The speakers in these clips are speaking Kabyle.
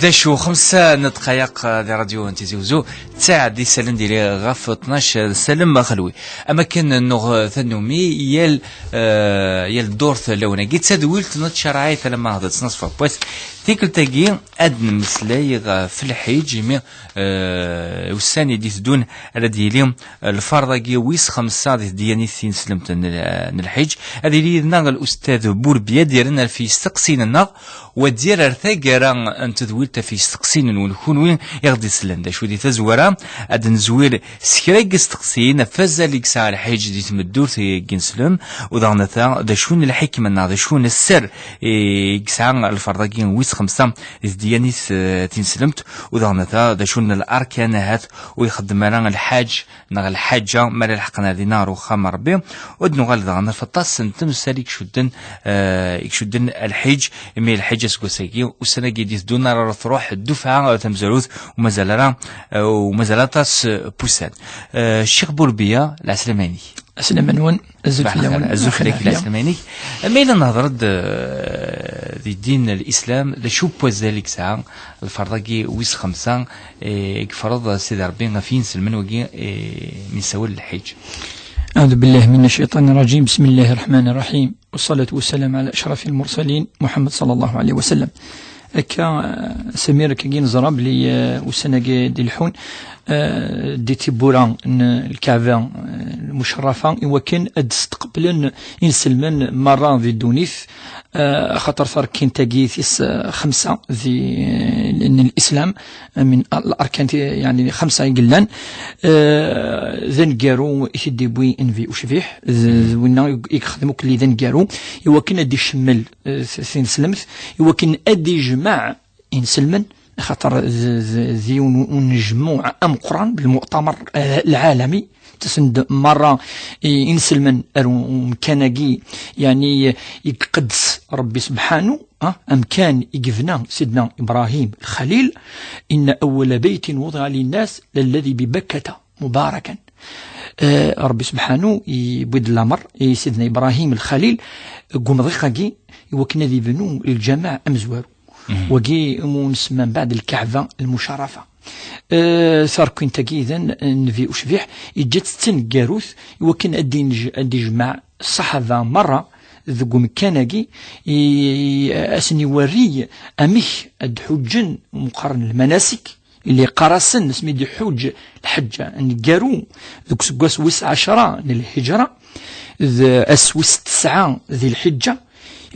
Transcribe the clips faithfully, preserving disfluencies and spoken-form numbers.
Leḥdac u xemsa n ddqayeq di radyu n Tizi Uzzu, d taɛd isallen diri ɣef tnac. Salem a xelwi. Am akken nuɣ tannumi, yal, eh, yal ddurt lawan-agi d tadwilt n tcarɛit alamma d ttnaṣfa n wass. Tikkelt-agi ad nemmeslay ɣef lḥiǧ, imi, eh, ussan i d-iteddun ara d-yili, eh, lfarḍ-agi wis xemsa di tdeyyanit tineslemt n, n lḥiǧ. Ad yili yid-neɣ l'ustad Burbiya ad d-yerren ɣef yisteqsiyen-nneɣ, wa d-yerr ar taggara n tedwilt ɣef yisteqsiyen-nwen kunwi i ɣ-d-isellen. D acu di tazwara ad nezwir s kra n yisteqsiyen ɣef wazal i yesɛa lḥiǧ di tmeddurt i ineslem, u daɣen ata d acu n lḥikma neɣ d acu n sser i yesɛa lferḍ-agi wis xemsa di tdeyyanit, eh, tineslemt, u daɣen ata d acu n larkan ahat ur ixeddem ara lḥaǧ neɣ lḥaǧa mi ara lḥeqen ar dinna ɣer uxxam n Rebbi. U ad nuɣal daɣen ɣef aṭas n temsal i icudden, eh, i icudden lḥiǧ, imi lḥiǧ aseggas-agi, ussan-agi i d-iteddun ara truḥ ddufɛa tamezwarut, u mazal ara, eh, u mazal aṭas, eh, n wussan. Eh, Ccix Burbiya, lɛeslama-inek. Aslama-nwen, azul fell-awen. Azul fell-ak, lɛeslama-inek. Ma yella nehḍer-d, eh, di ddin n Lislam, d acu n wazal i yesɛa lferḍ-agi wis xemsa, eh, i yefreḍ Sidi Ṛebbi ɣef yinselmen wagi, eh, mi nessawal lḥiǧ? أعوذ بالله من الشيطان الرجيم. بسم الله الرحمن الرحيم. والصلاة والسلام على أشرف المرسلين محمد صلى الله عليه وسلم. Akka, eh, Samir, akka i neẓra belli, eh, ussan-agi d-ileḥḥun, eh, di tiwwura n Lkaɛba, eh, lmucerrafa, i wakken ad d-steqblen inselmen merra di ddunit, eh, axaṭer tarekkint-agi tis, eh, xemsa di, eh, n Lislam, eh, min al-arkan ti-, yeɛni xemsa i yellan, eh, d aneggaru i t-id-iwwi Nnbi ucbiḥ, d, d winna i, i yexdem ukelli d aneggaru, i wakken ad d-icemmel, eh, t-, tineslemt, i wakken ad d-ijmeɛ inselmen, axaṭer d, d, d yiwen n unejmuɛ ameqqran, lmuṭamar, eh, lɛalami, ttasen-d merra i, inselmen ar u-, umkan-agi, yeɛni, i iqeddes Rebbi sebḥanu, ah, amkan i yebna Sidna Ibrahim Lxalil, إن أول بيت وضع للناس للذي ببكة مباركا. Eh, Rebbi sebḥanu yewwi-d lamer i Sidna Ibrahim Lxalil deg umḍiq-agi i wakken ad ibnu lǧameɛ amezwaru. Wagi umi nsemma mbeɛd Lkaɛba Lmucarrafa. Eh, tarekkint-agi d nnbi ucbiḥ, yeǧǧa-tt d taneggarut i wakken ad d-inj-, ad d-ijmeɛ ṣṣaḥaba merra deg umkan-agi, i, i, ad sen-iwerri amek ad d-ḥuǧǧen meqqar n lmanasik, illi yeqqar-asen asmi d-iḥuǧ lḥeǧǧa aneggaru deg useggas wis ɛecra n lhiǧra, d ass wis tesɛa di lḥeǧǧa,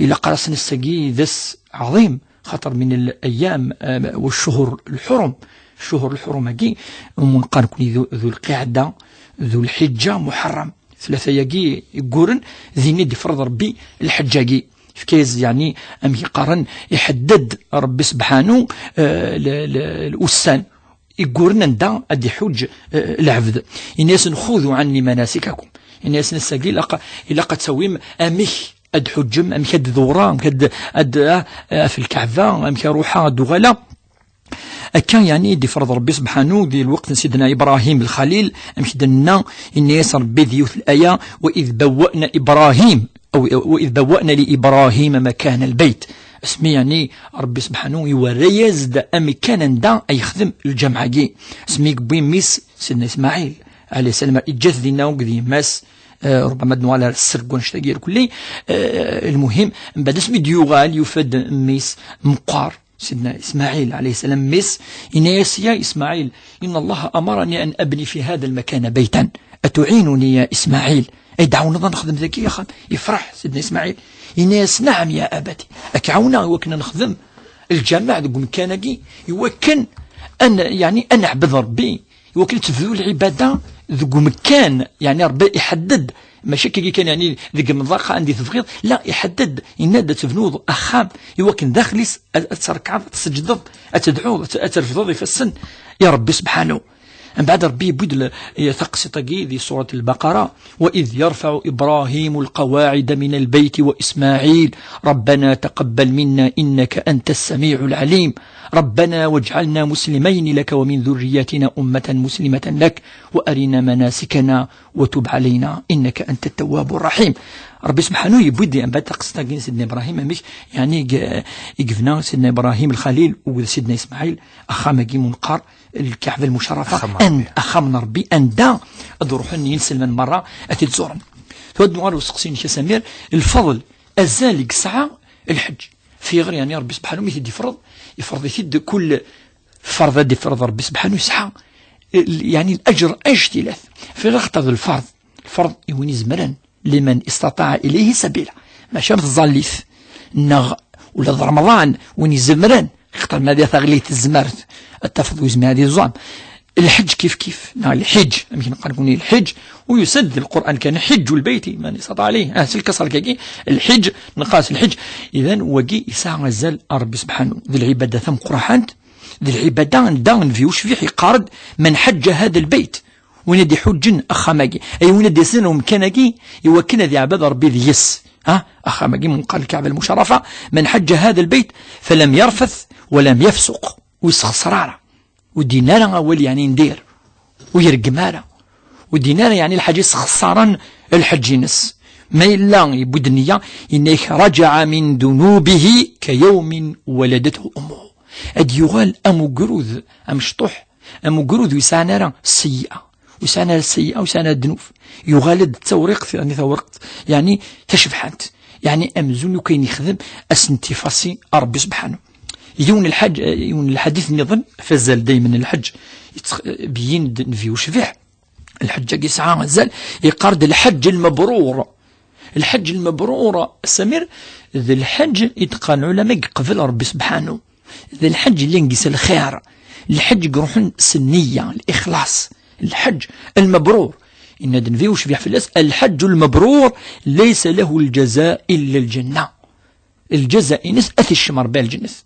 ilaq-asen ass-agi d ass ɛḍim, xaṭer min al-ayyam, eh, wa cchuhur lḥurum. Cchuhur lḥurum-agi, umi neqqar nekni du, du lqiɛda, du lḥiǧǧa, muḥerram. Tlata-agi yegguren, din i d-ifreḍ Rebbi lḥeǧǧ-agi. Yefka-yas, yeɛni, amek i qqaren, iḥedded Rebbi sebḥanu, eh, l-, l-, l-, ussan yegguren anda ad iḥuǧ, eh, lɛebd. Ini-asen, خذوا عني مناسككم. Ini-asen, ass-agi ilaq, ilaq ad tawim amek ad ḥuǧǧem, amek ad dewṛem, amek ad, ad, ah, ɣef lkaɛba, amek ad ruḥeɣ, ad uɣaleɣ. Akka, yeɛni, i d-ifreḍ Rebbi sebḥanu di lweqt n Sidna Ibrahim Lxalil, amek d-nenna, yenna-yas Rebbi di yiwet laya, وإذ بوأنا إبراهيم، أو وإذ بوأنا لإبراهيم مكان البيت. Asmi, yeɛni, Rebbi sebḥanu iwerra-yas-d amkan anda ay yexdem lǧameɛ-agi. Asmi i yewwi mmi-s, Sidna Ismaɛil, ɛalayhi ssalam, yeǧǧa-t dinna akked yemma-s, eh, rubbama ad nuɣal ar sser n wannect-agi irkelli, eh, lmuhim, mbeɛd asmi d-yuɣal, yufa-d mmi-s meqqar, Sidna Ismaɛil, ɛalayhi ssalam, mmi-s, yenna-yas: يا إسماعيل، إن الله أمرني أن أبني في هذا المكان بيتا، أتعينني يا إسماعيل؟ Ad yi-d-tɛawneḍ ad nexdem dagi axxam? Yefreḥ Sidna Ismaɛil. Yenna-yas: نعم يا أبت، ad k-ɛawneɣ i wakken ad nexdem lǧameɛ deg umkan-agi, i wakken ad n-, yeɛni, ad neɛbed Rebbi, i wakken ad tebdu lɛibada deg umkan, yeɛni, Rebbi iḥedded Mačči akka kan, yeɛni, deg umḍiq anda i tebɣiḍ. La, iḥedded, yenna-d ad tebnuḍ axxam i wakken daxel-is ad, ad trekɛeḍ, ad tseǧǧdeḍ, ad tedɛuḍ, ad, ad trefdeḍ ifassen i Ṛebbi subḥanahu. Mbeɛd Ṛebbi yewwi-d l-, taqsiṭ-agi di surat Lbaqara: وإذ يرفع إبراهيم القواعد من البيت وإسماعيل ربنا تقبل منا إنك أنت السميع العليم ربنا واجعلنا مسلمين لك ومن ذريتنا أمة مسلمة لك وأرنا مناسكنا وتب علينا إنك أنت التواب الرحيم. Ṛebbi subḥanahu yewwi-d mbeɛd taqsiṭ-agi n Sidna Ibrahim, amek, yeɛni, i g-, i yebna Sidna Ibrahim Lxalil akked Sidna Ismaɛil axxam-agi munqar, Lkaɛba Lmucarrafa, axxam n Ṛebbi, anda ad d-ruḥen yinselmen merra ad t-id-zuren. Tura ad nuɣal i usteqsi-inek a Samir, lfeḍl, azal i yesɛa lḥeǧ. Fiɣer, yeɛni, Ṛebbi subḥanahu mi t-id-yefreḍ, yefreḍ-it-id kull ferḍ ad d-ifreḍ Ṛebbi subḥanahu yesɛa, yeɛni, laǧer ajdid. Fiɣer axaṭer d lferḍ. Lferḍ i win izemren, liman istataɛa ilayhi sabila. Mačči am tẓallit, neɣ ula d Remḍan, win izemren, xaṭer ma d taɣlit tezmert, ad tafeḍ ur yezmir ad iẓẓam. Lḥeǧ kif kif, neɣ lḥiǧ, amek neqqar nekkni lḥiǧ, u yusa-d di Lqur'an kan: حجوا البيت من استطاع إليه. Ah, s lkasra-agi, lḥiǧ, neqqar-as lḥiǧ. Idan, wagi yesɛa azal ar Ṛebbi subḥanahu. D lɛibada tameqqrant, d lɛibada anda Nnbi ucbiḥ yeqqar-d: من حج هذا البيت. Win ad iḥuǧǧen axxam-agi, ay win ad d-yasen ar umkan-agi, i wakken ad iɛbed Ṛebbi deg-s. Ha, axxam-agi munqar, Lkaɛba Lmucarrafa: من حج هذا البيت فلم يرفث ولم يفسق. Ur yessexṣer ara, ur d-yenni ara awal, yeɛni, n dir, ur ireggem ara, ur d-yenni ara, yeɛni, lḥaǧa yessexṣaren lḥeǧǧ-ines. Ma yella yewwi-d nniya, yenna-ak: رجع من ذنوبه كيوم ولدته أمه. Ad yuɣal am ugrud amecṭuḥ, am ugrud ur yesɛan ara sseyyi'a, ur yesɛan ara sseyyi'a, ur yesɛan ara ddnub. Yuɣal-d d tawriqt, yeɛni tawriqt, yeɛni tacebḥant, yeɛni amzun akk ayen yexdem ad s-nefk tifeḍ-as i Ṛebbi subḥanahu. Yiwen lḥaǧ, yiwen lḥadit nniḍen, f azal daymen n lḥeǧ, yettx-, beyyen-d Nnbi ucbiḥ. Lḥeǧǧ-agi yesɛa azal, yeqqar-d: الحج المبرور. Lḥeǧǧ lmebrur, a Samir, d lḥeǧǧ i d-qqaren lɛulama i yeqbel Ṛebbi subḥanahu. D lḥeǧǧ yellan deg-s lxir. Lḥeǧǧ i iruḥen s nniya, lixlaṣ. Lḥeǧǧ lmebrur. Yenna-d Nnbi ucbiḥ fell-as: الحج المبرور ليس له الجزاء إلا الجنة. Lǧaza-ines ad t-ikcem Ṛebbi ar lǧennet.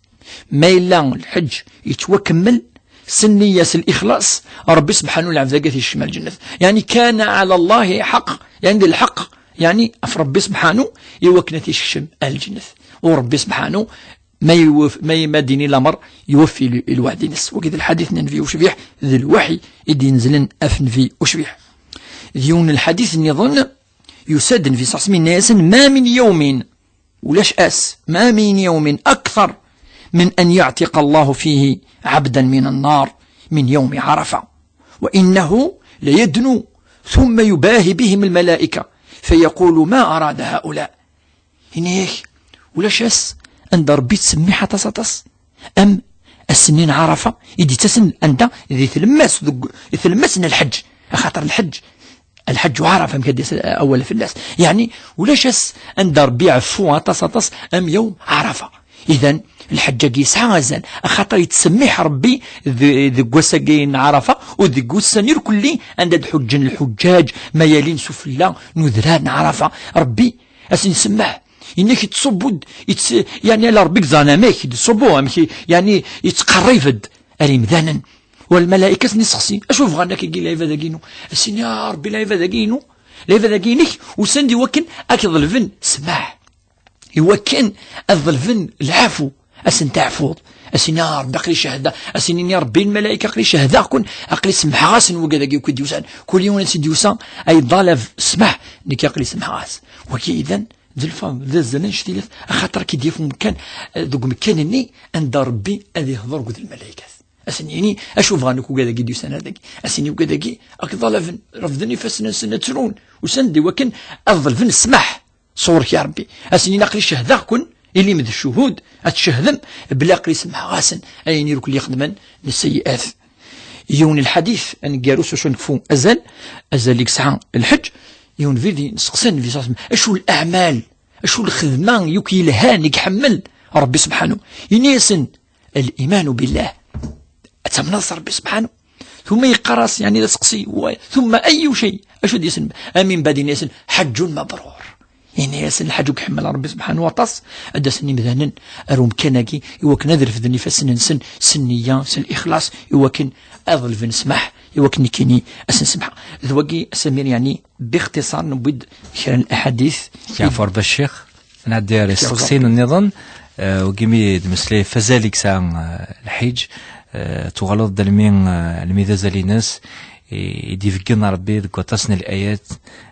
Ma yella lḥeǧǧ yettwakemmel s nniya, s lixlaṣ, Ṛebbi subḥanahu, lɛebd-agi ad t-ikcem ar lǧennet. Yeɛni, كان على الله حق, yeɛni, d lḥeqq, yeɛni, ɣef Ṛebbi subḥanahu, i wakken ad t-ikcem ar lǧennet. U Ṛebbi subḥanahu, ma iwaf-, ma, ma d-ini lameṛ, iwaffi l-, lweɛd-ines. Wagi d lḥadit n Nnbi ucbiḥ, d lwaḥi i d-inezlen ɣef Nnbi ucbiḥ. D yiwen n lḥadit nniḍen, yusa-d Nnbi ṣṣaḥ yenna-yasen: ما من يوم, ulac ass, ما من يوم أكثر من أن يعتق الله فيه عبدا من النار من يوم عرفة، وإنه ليدنو ثم يباهي بهم الملائكة فيقول: ما أراد هؤلاء؟ Yenna-yak, ulac ass anda Ṛebbi yettsemmiḥ aṭas, aṭas, am ass-nni n Ɛarafa, i d-yettasen anda di tlemmast, deg, di tlemmast n lḥeǧǧ. Axaṭer lḥeǧǧ, lḥeǧǧ u Ɛarafa, amek ad d-yas awal fell-as. Yeɛni, ulac ass anda Ṛebbi iɛeffu aṭas, aṭas, am yawm Ɛarafa. Idan, lḥeǧǧ-agi yesɛa azal, axaṭer yettsemmiḥ Ṛebbi de-, deg wass-agi n Ɛarafa, u deg ussan irkelli anda d-ḥuǧǧen lḥuǧǧaǧ, ma yalin sufella n udrar n Ɛarafa. Ṛebbi a sen-isemmeḥ. Yenna-k yettṣubbu-d, yetts-, yeɛni ala Ṛebbi i yeẓran amek, yettṣubbu, amek i, yeɛni yettqerrib-d ar yimdanen. U lmalayek a sen-iseqsi: acu bɣan akkagi lɛibad-agi-inu? A sen-ini: a Ṛebbi, lɛibad-agi-inu, lɛibad-agi-inek, usan-d i wakken ad k-ḍelben ssmaḥ, i wakken ad ḍelben lɛafu, a sen-teɛfuḍ. A sen-ini: a Ṛebbi, aql-i cehda, a sen-ini: a Ṛebbi, lmalayek, aql-i cehdaɣ-ken, aql-i semmḥeɣ-asen wigad-agi akk i d-yusan. Kul yiwen ad s-id-yusa, ay ḍalab ssmaḥ, nekk aql-i semmḥeɣ-as. Wagi idan, d lfeḍl, d azal annect-ilat, axaṭer ad k-id-yaf umkan, eh, deg umkan-nni anda Ṛebbi ad ihḍeṛ akked lmalaykat. A sen-yini: acu bɣan akk wigad-agi d-yusan ar dagi? A sen-yini: wigad-agi ad k-ḍalaben, refden ifassen-nsen, ad ttrun, usan-d i wakken ad ḍelben ssmaḥ sɣur-k, ya Ṛebbi. A sen-yini: aql-i cehdaɣ-ken, ilim d ccuhud, ad tcehdem belli aql-i semmḥeɣ-asen ayen irkelli xedmen n sseyyi'at. Yiwen n lḥadit aneggaru s wacu nekfu azal, azal i yesɛa lḥeǧǧ, yiwen bidi nesteqsa Nnbi ṣṣaḥ, acu n leɛmal, acu n lxedma yakk yelhan i iḥemmel Ṛebbi subḥanahu? Ini-asen: الإيمان بالله, ad tamneḍ s Ṛebbi subḥanahu, Tumma yeqqar-as, yeɛni d aseqsi, wa-, tumma ayu cay, acu d-yasen? Amin bad yenna-yasen, ḥeǧǧun mabrur. Yenna-yasen, lḥaǧ ur iḥemmel Ṛebbi subḥanahu waṭas, ad d-asen imdanen ar umkan-agi, i wakken ad refden ifassen-nsen s nniya, s lixlaṣ, i wakken ad ḍelben ssmaḥ, i wakken nekkini ad sen-semḥeɣ. D wagi, a Samir, yeɛni, bixtiṣar, newwi-d kra n laḥadit. Yeɛfu Ṛebbi a Ccix. Nɛeddi ar isteqsiyen nniḍen, eh, wagi mi d-meslay ɣef wazal i yesɛa, eh, lḥiǧ, eh, tuɣaleḍ-d almi, eh, almi d azal-ines i, i d-ibeggen Ṛebbi deg waṭas n layat,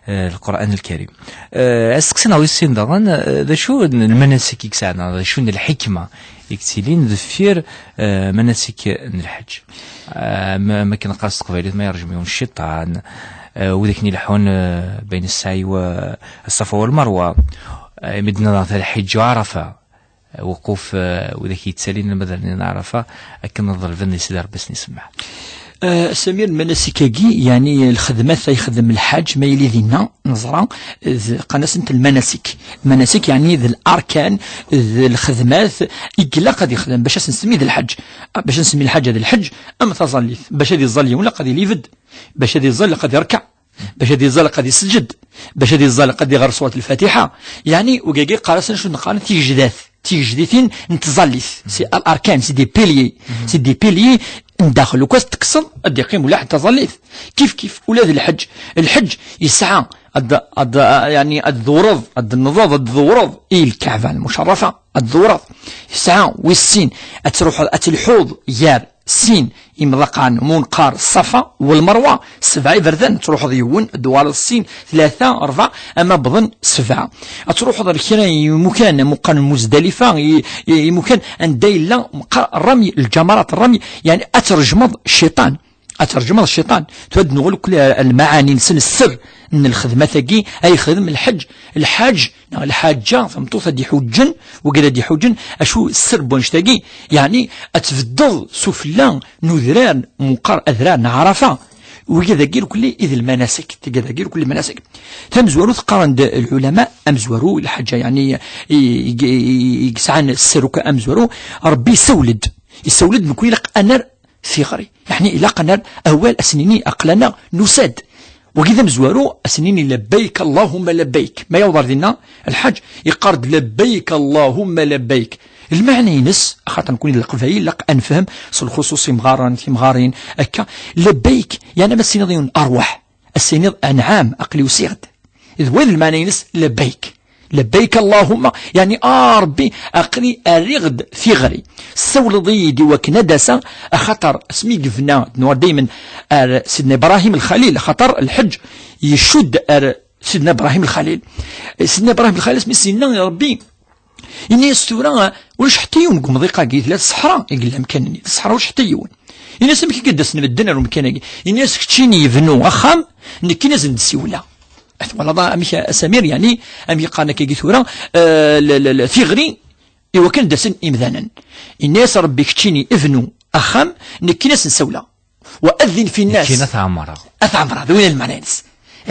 eh, Lqur'an Lkarim. Eh, asteqsi-nneɣ wis sin daɣen, eh, d acu n lmanasik i yesɛa, neɣ d acu n lḥikma i yettilin deffir, eh, manasik n lḥeǧ? Eh, ma, ma akken neqqar s teqbaylit, ma yerjem yiwen cciṭan, eh, wid akken ileḥḥun, eh, bayen ssɛi wa Ṣṣafa wa Lmerwa, eh, mi d-nniḍen ata lḥiǧ u Ɛarafa, eh, wuquf, eh, wid ak yettalin lmadal-nni n Ɛarafa, akken ad ḍelben di Sidi Ṛebbi ad sen-isemmeḥ. Eh, Samir, lmanasik-agi, yeɛni lxedmat ay ixeddem lḥaǧ, ma yili dinna, neẓra, d, qqaren-asent lmanasik. Lmanasik, yeɛni d larkan, d lxedmat i ilaq ad ixdem, bac ad s-nsemmi d lḥaǧ. Ah, bac ad nsemmi lḥaǧ, d lḥaǧ, am taẓallit. Bac ad iẓẓal yiwen, ilaq ad yili ibedd. Bac ad iẓẓal, ilaq ad irkeɛ. Bac ad iẓẓal, ilaq ad iseǧǧed. Bac ad iẓẓal, ilaq ad iɣer surat Lfatiḥa. Yeɛni, wigagi qqar-asen acu neqqaren tigejdat. Tigejditin n tẓallit. C'est l'arcane, c'est des piliers. C'est des piliers n daxel. Ukas tekkseḍ, ad d-iqqim ulaḥ n taẓallit. Kif kif, ula d lḥeǧ. Lḥeǧ yesɛa ad, ad, yeɛni, ad dewreḍ, ad d-tennḍeḍ, ad dewreḍ i Lkaɛba Lmucerrafa, ad dewreḍ. Yesɛa wis sin, ad truḥeḍ, ad telḥuḍ gar sin imḍaqan, ma neqqar Ṣṣafa u Lmerwa, sebɛa iberdan, ad truḥeḍ yiwen, ad d-tuɣaleḍ sin, tlata, rebɛa, ama wwḍen sebɛa. Ad truḥeḍ ar kra n yimukan, am uqan Muzdalifa, i, i, imukan anda yella meqqar ṛṛamy, lǧamarat ṛṛamy, yeɛni ad trejmeḍ cciṭan. Ad trejmeḍ cciṭan. Tura ad nuɣal akk lmaɛani-nsen, sser n lxedmat-agi ay yexdem lḥeǧ. Lḥaǧ, neɣ lḥaǧa, tameṭṭut ad d-iḥuǧǧen, wigad ad d-iḥuǧǧen, acu sser n wannect-agi? Yeɛni, ad tbeddeḍ sufella n udrar, meqqar adrar n Ɛarafa. Wigad-agi irkelli i d lmanasik, tigad-agi irkelli lmanasik. Tamezwarut, qqaren-d lɛulama, amezwaru, lḥaǧa, yeɛni, i, i, i, i yesɛan sser akk amezwaru, Ṛebbi isawel-d. Isawel-d, nekni ilaq ad nerr tiɣri. Yeɛni, ilaq ad nerr awal, ad s-nini, aql-aneɣ nusa-d. Wagi d amezwaru, ad s-nini, labbayk Allahumma labbayk. Ma yaweḍ ar dinna, lḥaǧ, yeqqar-d, labbayk Allahumma labbayk. Lmeɛna-ines, axaṭer nekni d Leqbayel, ilaq ad nefhem s lxuṣuṣ imɣaren, timɣarin, akka. Labbayk, yeɛni ma s-tiniḍ i yiwen, arwaḥ. Ad s-tiniḍ, anɛam, aql-i usiɣ-d. D wayen lmeɛna-ines, labbayk. Labbayk Allahumma, yeɛni, a Ṛebbi, aql-i rriɣ-d tiɣri. Tessawleḍ-iyi-d i wakken ad d-aseɣ, axaṭer asmi yebna, d nuɣal daymen ar Sidna Ibrahim Lxalil, axaṭer lḥeǧ icudd ar Sidna Ibrahim Lxalil. Sidna Ibrahim Lxalil, asmi s-yenna i Ṛebbi, yenna-yas tura, ulac ḥetta yiwen deg umḍiq-agi, tella ṣṣeḥra i yella amkan-nni, d ṣṣeḥra, ulac ḥetta yiwen. Yenna-yas, amek i d-asen medden ar umkan-agi? Yenna-yas, keččini bnu axxam, nekkini ad sen-d-siwleɣ. Twalaḍ amek, a Samir, yeɛni, amek i qqaren akkagi tura, eh, l-, l-, l-, tiɣri, i wakken d-asen imdanen. Yenna-yas Ṛebbi, keččini bnu axxam, nekkini ad sen-sawleɣ. Wa adin fi nnas. Nekkini ad t-ɛemreɣ. Ad t-ɛemreɣ, d win lmeɛna-ines.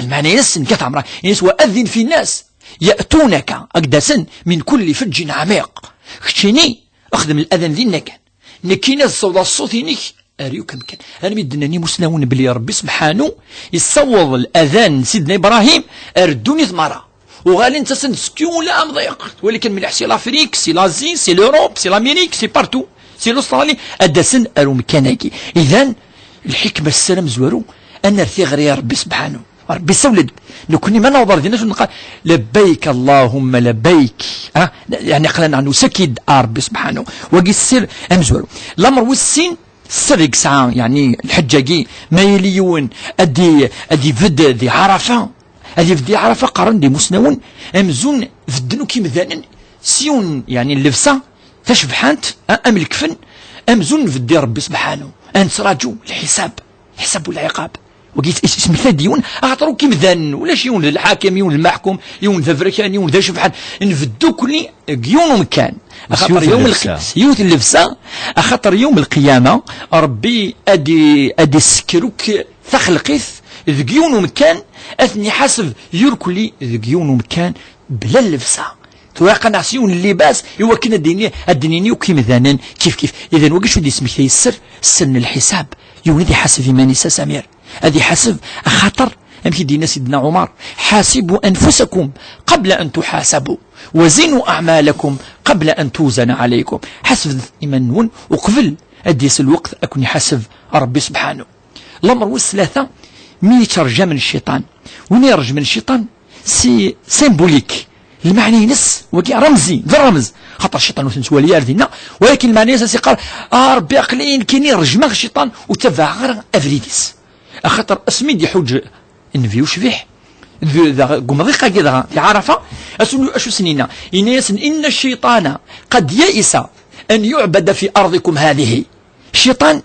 Lmeɛna-ines, nekk ad t-ɛemreɣ. Yenna-yas, wa adin fi nnas, ya'tunaka, ad d-asen, min kulli fajjin ɛmiq. Keččini, xdem ladan dinna kan. Nekkini ad ssawḍeɣ ṣṣut-inek ar yakk amkan. Armi d-nnan imusnawen belli Ṛebbi sebḥanu yessaweḍ ladan n Sidna Ibrahim ar ddunit merra. Uɣalen ttasen-d seg yiwen la amḍiq. Twali kan mliḥ, si l'Afrique, si l'Asie, si l'Europe, si l'Amérique, si partout. Si l'Australie, ad d-asen ar umkan-agi. Idan, lḥikma, sser amezwaru, ad nerr tiɣri i Ṛebbi sebḥanu. Ṛebbi sawled. Nekni ma naweḍ ar dinna, neqqar, labbayk Allahumma labbayk. Ah, yeɛni, aql-aneɣ nusa-k-id a Ṛebbi sebḥanu. Wagi sser amezwaru. Lamer wis sin, sser i yesɛa, yeɛni, lḥeǧǧ-agi, ma yili yiwen ad i-, ad ibedd di Ɛarafa, ad ibedd di Ɛarafa, qqaren-d imusnawen, amzun bedden akk imdanen s yiwen, yeɛni, llebsa tacebḥant, a-, am lekfen, amzun nbedd i Ṛebbi sebḥanu, ad nettraǧu lḥisab, lḥisab u lɛiqab. Wagi is-, is-, ismekta-d yiwen, axaṭer akk imdanen, ulac yiwen d lḥakem, yiwen d lmaḥkum, yiwen d aberkan, yiwen d acebḥan, nbedd akk-nni deg yiwen umkan. Axaṭer yawm lqi-, s yiwet n llebsa, axaṭer yawm lqiyama, Ṛebbi ad i-, ad isekker akk taxelqit deg yiwen umkan, ad ten-iḥaseb irkelli deg yiwen umkan, bla llebsa. Tura qanaɛ s yiwen n libas i wakken ad d-ini, ad d-nini akk imdanen kif kif. Idan wagi acu d-yesmektay sser, sser n lḥisab. Yiwen ad iḥaseb iman-is a Samir. Ad iḥaseb axaṭer, amek i d-yenna Sidna Ɛumar: "حاسبوا أنفسكم قبل أن تحاسبوا وزنوا أعمالكم قبل أن توزن عليكم." Ḥasbet iman-nwen uqbel ad d-yas lweqt ad ken-iḥaseb Ṛebbi subḥanu. Lamer wis tlata, mi yettrejam n cciṭan. Win irejmen cciṭan, si symbolique. Lmeɛna-ines, wagi ramzi, d ramz. Xaṭer cciṭan ur t-nettwali ara dinna, walakin lmeɛna-ines as iqqar: "A Ṛebbi, aql-i nekkini rejmeɣ cciṭan, ur ttabaɛeɣ ara abrid-is." Axaṭer asmi d-iḥuǧ nnbi ucbiḥ, d-, dɣa, deg umḍiq-agi dɣa, di Ɛarafa, acu, acu s-nina? Yenna-yasen: "إن الشيطان قد يئس أن يعبد في أرضكم هذه." Cciṭan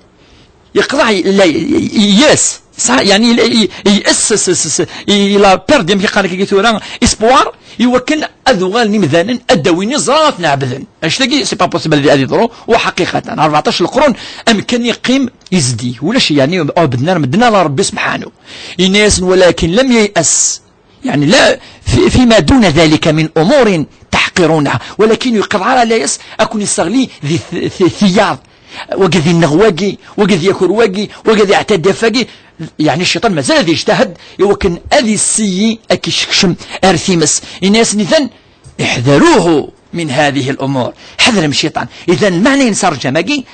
yeqḍeɛ, yella, yes, sɛa, yani, yella, y-, yes, s-, s-, s-, il a perdu, amek i qqaren akka tura, espoir, i wakken ad uɣalen imdanen, ad d-awin iẓra, ad ten-ɛebden. Annect-agi, c'est pas possible ad, ad yeḍru, u ḥaqiqatan, rbeɛṭac leqrun, amkan yeqqim yezdi, ulac, yani, ur ɛebbden ara medden ala Ṛebbi subḥanu. Yenna-yasen: "ولكن لم ييأس." Yani, la, fi, فيما دون ذلك من أمور تحقرونها. Walakin ur yeqḍeɛ ara layas ad ken-isseɣli di t-, t-, tiyaḍ. Wagi ad inneɣ wagi, wagi ad yaker wagi, wagi ad iɛtadi ɣef wagi. Yani, cciṭan mazal ad yejtahed i wakken ad yessiyyi ad k-isekcem ar times. Yenna-yasen: "Idan, احذروه من هذه الأمور." Ḥadrem cciṭan. Idan, lmeɛna-ines ṛjam-agi,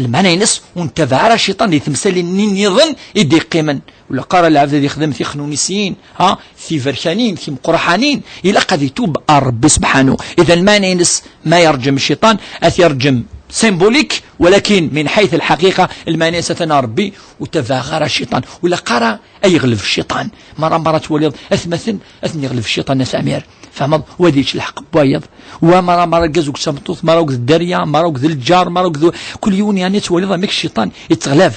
lmeɛna-ines ur nettabaɛ ara cciṭan di temsalin-nni nniḍen i d-iqqimen. Ur ilaq ara lɛebd ad yexdem tixnunisiyin, ha, tiberkanin, timeqraḥanin, ilaq ad itub ar Ṛebbi subḥanu. Idan lmeɛna-ines ma yerǧem cciṭan, ad t-yerǧem symbolique, walakin min ḥayt lḥaqiqa, lmeɛna-ines atan ar Ṛebbi, ur tabaɛeɣ ara cciṭan. Ur ilaq ara ad yeɣleb cciṭan. Mara, mara twaliḍ atmaten, ad ten-yeɣleb cciṭan, a Samir. Tfehmeḍ? Wa ad yečč lḥeqq n wayeḍ, wa mara, mara argaz akked tameṭṭut, mara akked dderya, mara akked lǧar, mara akked kul yiwen, yani, ad twaliḍ amek cciṭan yettɣlab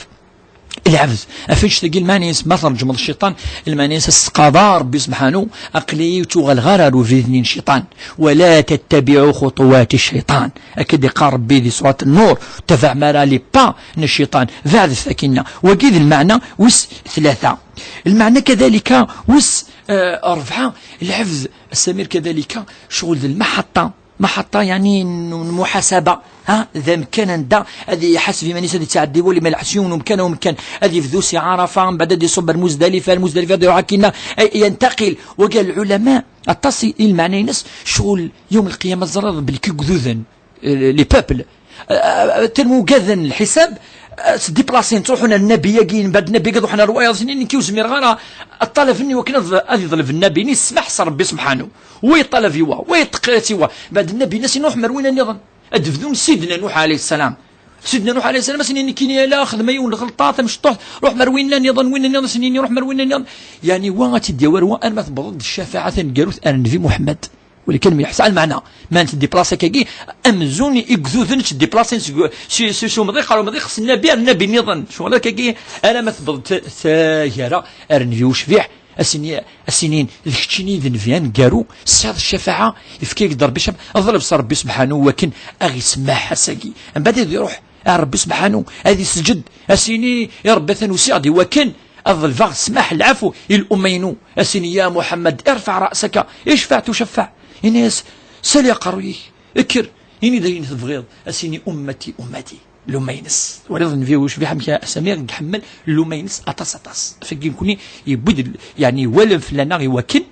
lɛebd. Ɣef annect-agi, lmeɛna-ines ma tṛejmeḍ cciṭan, lmeɛna-ines ad s-tqaḍa Ṛebbi subḥanu: "Aql-i ur ttuɣaleɣ ara ar ubrid-nni n cciṭan." "ولا تتبعوا خطوات الشيطان." Akka d-iqqar Ṛebbi di surat Nnur: "Ur ttabaɛem ara les pas n cciṭan, beɛdet akkinna." Wagi d lmeɛna wis tlata. Lmeɛna kadalika wis, eh, ṛebɛa, lɛebd, a Samir, kadalika ccɣel d lmaḥaṭṭa. Maḥaṭṭa, yani, n, n muḥasaba. Ha, d amkan anda ad iḥaseb iman-is, ad yettɛeddi wali ma lḥes yiwen umkan, umkan. Ad yebdu si Ɛarafa, mbeɛd ad iṣubb ar Muzdalifa, ar Muzdalifa ad iruḥ akkinna, ay, yantaqil. Wagi lɛulama, aṭas i, i lmeɛna-ines, ccɣel yawm lqiyama, teẓriḍ belli kigduden, eh, les peuples, eh, eh, tellement ugaden lḥisab, eh, se déplacer, ttruḥun ar nnabi-agi, mbeɛd nnabi-agi ad ruḥen ar wayeḍ, snin nekki ur zmireɣ ara, ṭṭalab-nni wakken ad, ad iḍleb nnabi-nni ssmaḥ s Ṛebbi subḥanu. Wa yeṭṭalab i wa, wa yeṭṭeqqiṛ i wa. Mbeɛd nnabi-nni ad s-ini ruḥ mar winna nniḍen. Ad d-bdun Sidna Nuḥ alayhi ssalam. Sidna Nuḥ alayhi ssalam ad s-nini nekkini ala xedmeɣ yiwen n lɣelṭa tamecṭuḥt, ruḥ mar winna nniḍen, winna nniḍen ad s-nini ruḥ mar winna nniḍen. Yani wa ad tt-id-yawi ar wa arma tewweḍ-d ccafaɛa taneggarut ar Nnbi Muḥemmed. Walakin mi yeḥsa lmeɛna, ma nettdiplaṣi akkagi, amzun igduden ttdiplaṣin seg, si, si, si umḍiq ɣer umḍiq, s nnabi ar nnabi nniḍen. Ccɣel akkagi, arma tewweḍ t-, taggara ar Nnbi ucbiḥ. Ad s-ini-, ad s-inin, d keččini i d nnbi aneggaru, tesɛiḍ ccafaɛa, yefka-yak-d Ṛebbi ccaf-, ḍleb s Ṛebbi subḥanu wakken ad ɣ-isemmeḥ ass-agi. Mbeɛd ad iruḥ ar Ṛebbi subḥanu, ad isǧed, ad s-ini i Ṛebbi atan usiɣ-d i wakken ad ḍelbeɣ ssmaḥ, lɛafu i lumma-inu. Ad s-ini: "Ya Muḥemmed, irfaɛ raṣaka, icfaɛ tucaffaɛ." Ini-as: "Sali aqerruy-ik, kker, ini-d ayen tebɣiḍ." Ad s-ini: "Ummati, ummati." Lumma-ines. Twaliḍ nnbi ucbiḥ amek a Samir i iḥemmel lumma-ines aṭas, aṭas. Ɣef wagi nekni yewwi-d l-, yani, iwala fell-aneɣ i wakken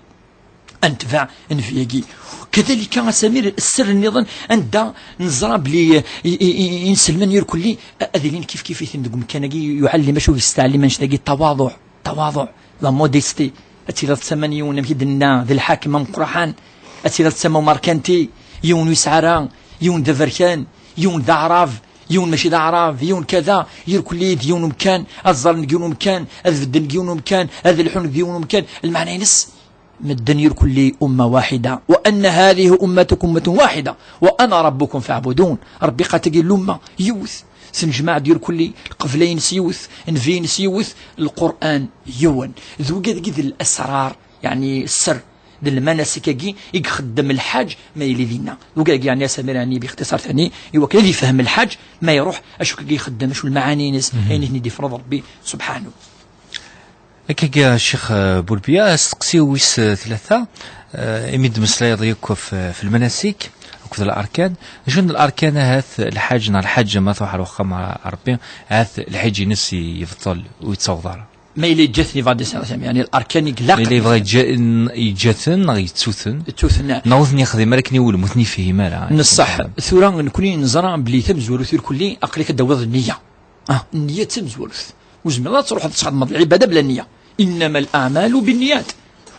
ad netbeɛ nnbi-agi. Kadalika a Samir, sser nniḍen anda neẓra belli, i, i, i, inselmen irkelli, a-, ad ilin kif kif-iten deg umkan-agi, yuɛellim acu yesteɛlim annect-agi, tawaḍuɛ, tawaḍuɛ, la modestie. Ad tiliḍ d tama n yiwen, amek i d-nenna, d lḥakem ameqqraḥan. Ad tiliḍ d tama umerkanti, yiwen ur yesɛi ara, yiwen d aberkan, yiwen d aɛrab, yiwen mačči d aɛrab, yiwen kada, irkelli d yiwen umkan, ad ẓren deg yiwen umkan, ad bedden deg yiwen umkan, ad lḥun deg yiwen umkan. Lmeɛna-ines, medden irkelli umma waḥida. "وأن هذه أمتكم أمة واحدة وأنا ربكم فاعبدون." Ṛebbi qal tagi lumma yiwet. Tennejmaɛ-d irkelli, lqebla-ines yiwet, nnbi-ines yiwet, Lqur'an yiwen. D wigad-agi d lasrar, yani sser, d lmanasik-agi i ixeddem lḥaǧ ma yili dinna. D wigad-agi, yani, a Samir, yani, bixtiṣar tani, i wakken ad ifhem lḥaǧ ma iruḥ, acu akka i ixeddem, acu lmaɛani-ines, ayen i ten-id-ifreḍ Ṛebbi subḥanu. Akkagi, Ccix, eh, Bulbiya, asteqsi wis, eh, tlata, Eh, imi d-meslayeḍ yakk f, f lmanasik akked larkan, acu n larkan ahat lḥaǧ neɣ lḥaǧa ma truḥ ar uxxam n Ṛebbi, ahat lḥiǧ-ines yebṭel, ur yettaweḍ ara? Ma yella yeǧǧa-ten, yebɣa ad d-isɛu, yani larkan i ilaq. Ma yella yebɣa yeǧǧa-, n-, yeǧǧa-ten neɣ yettu-ten? Yettu-ten. Neɣ ur ten-yexdim ara akken iwulem, ur ten-yefhim ara. Neṣṣeḥ. Tura nekni neẓra belli tamezwarut irkelli aql-ik ad d-tawiḍ nniya. Ah, nniya d tamezwarut. Ur zmireḍ ad truḥeḍ ad txedmeḍ lɛibada bla nniya. إنما الأعمال بالنيات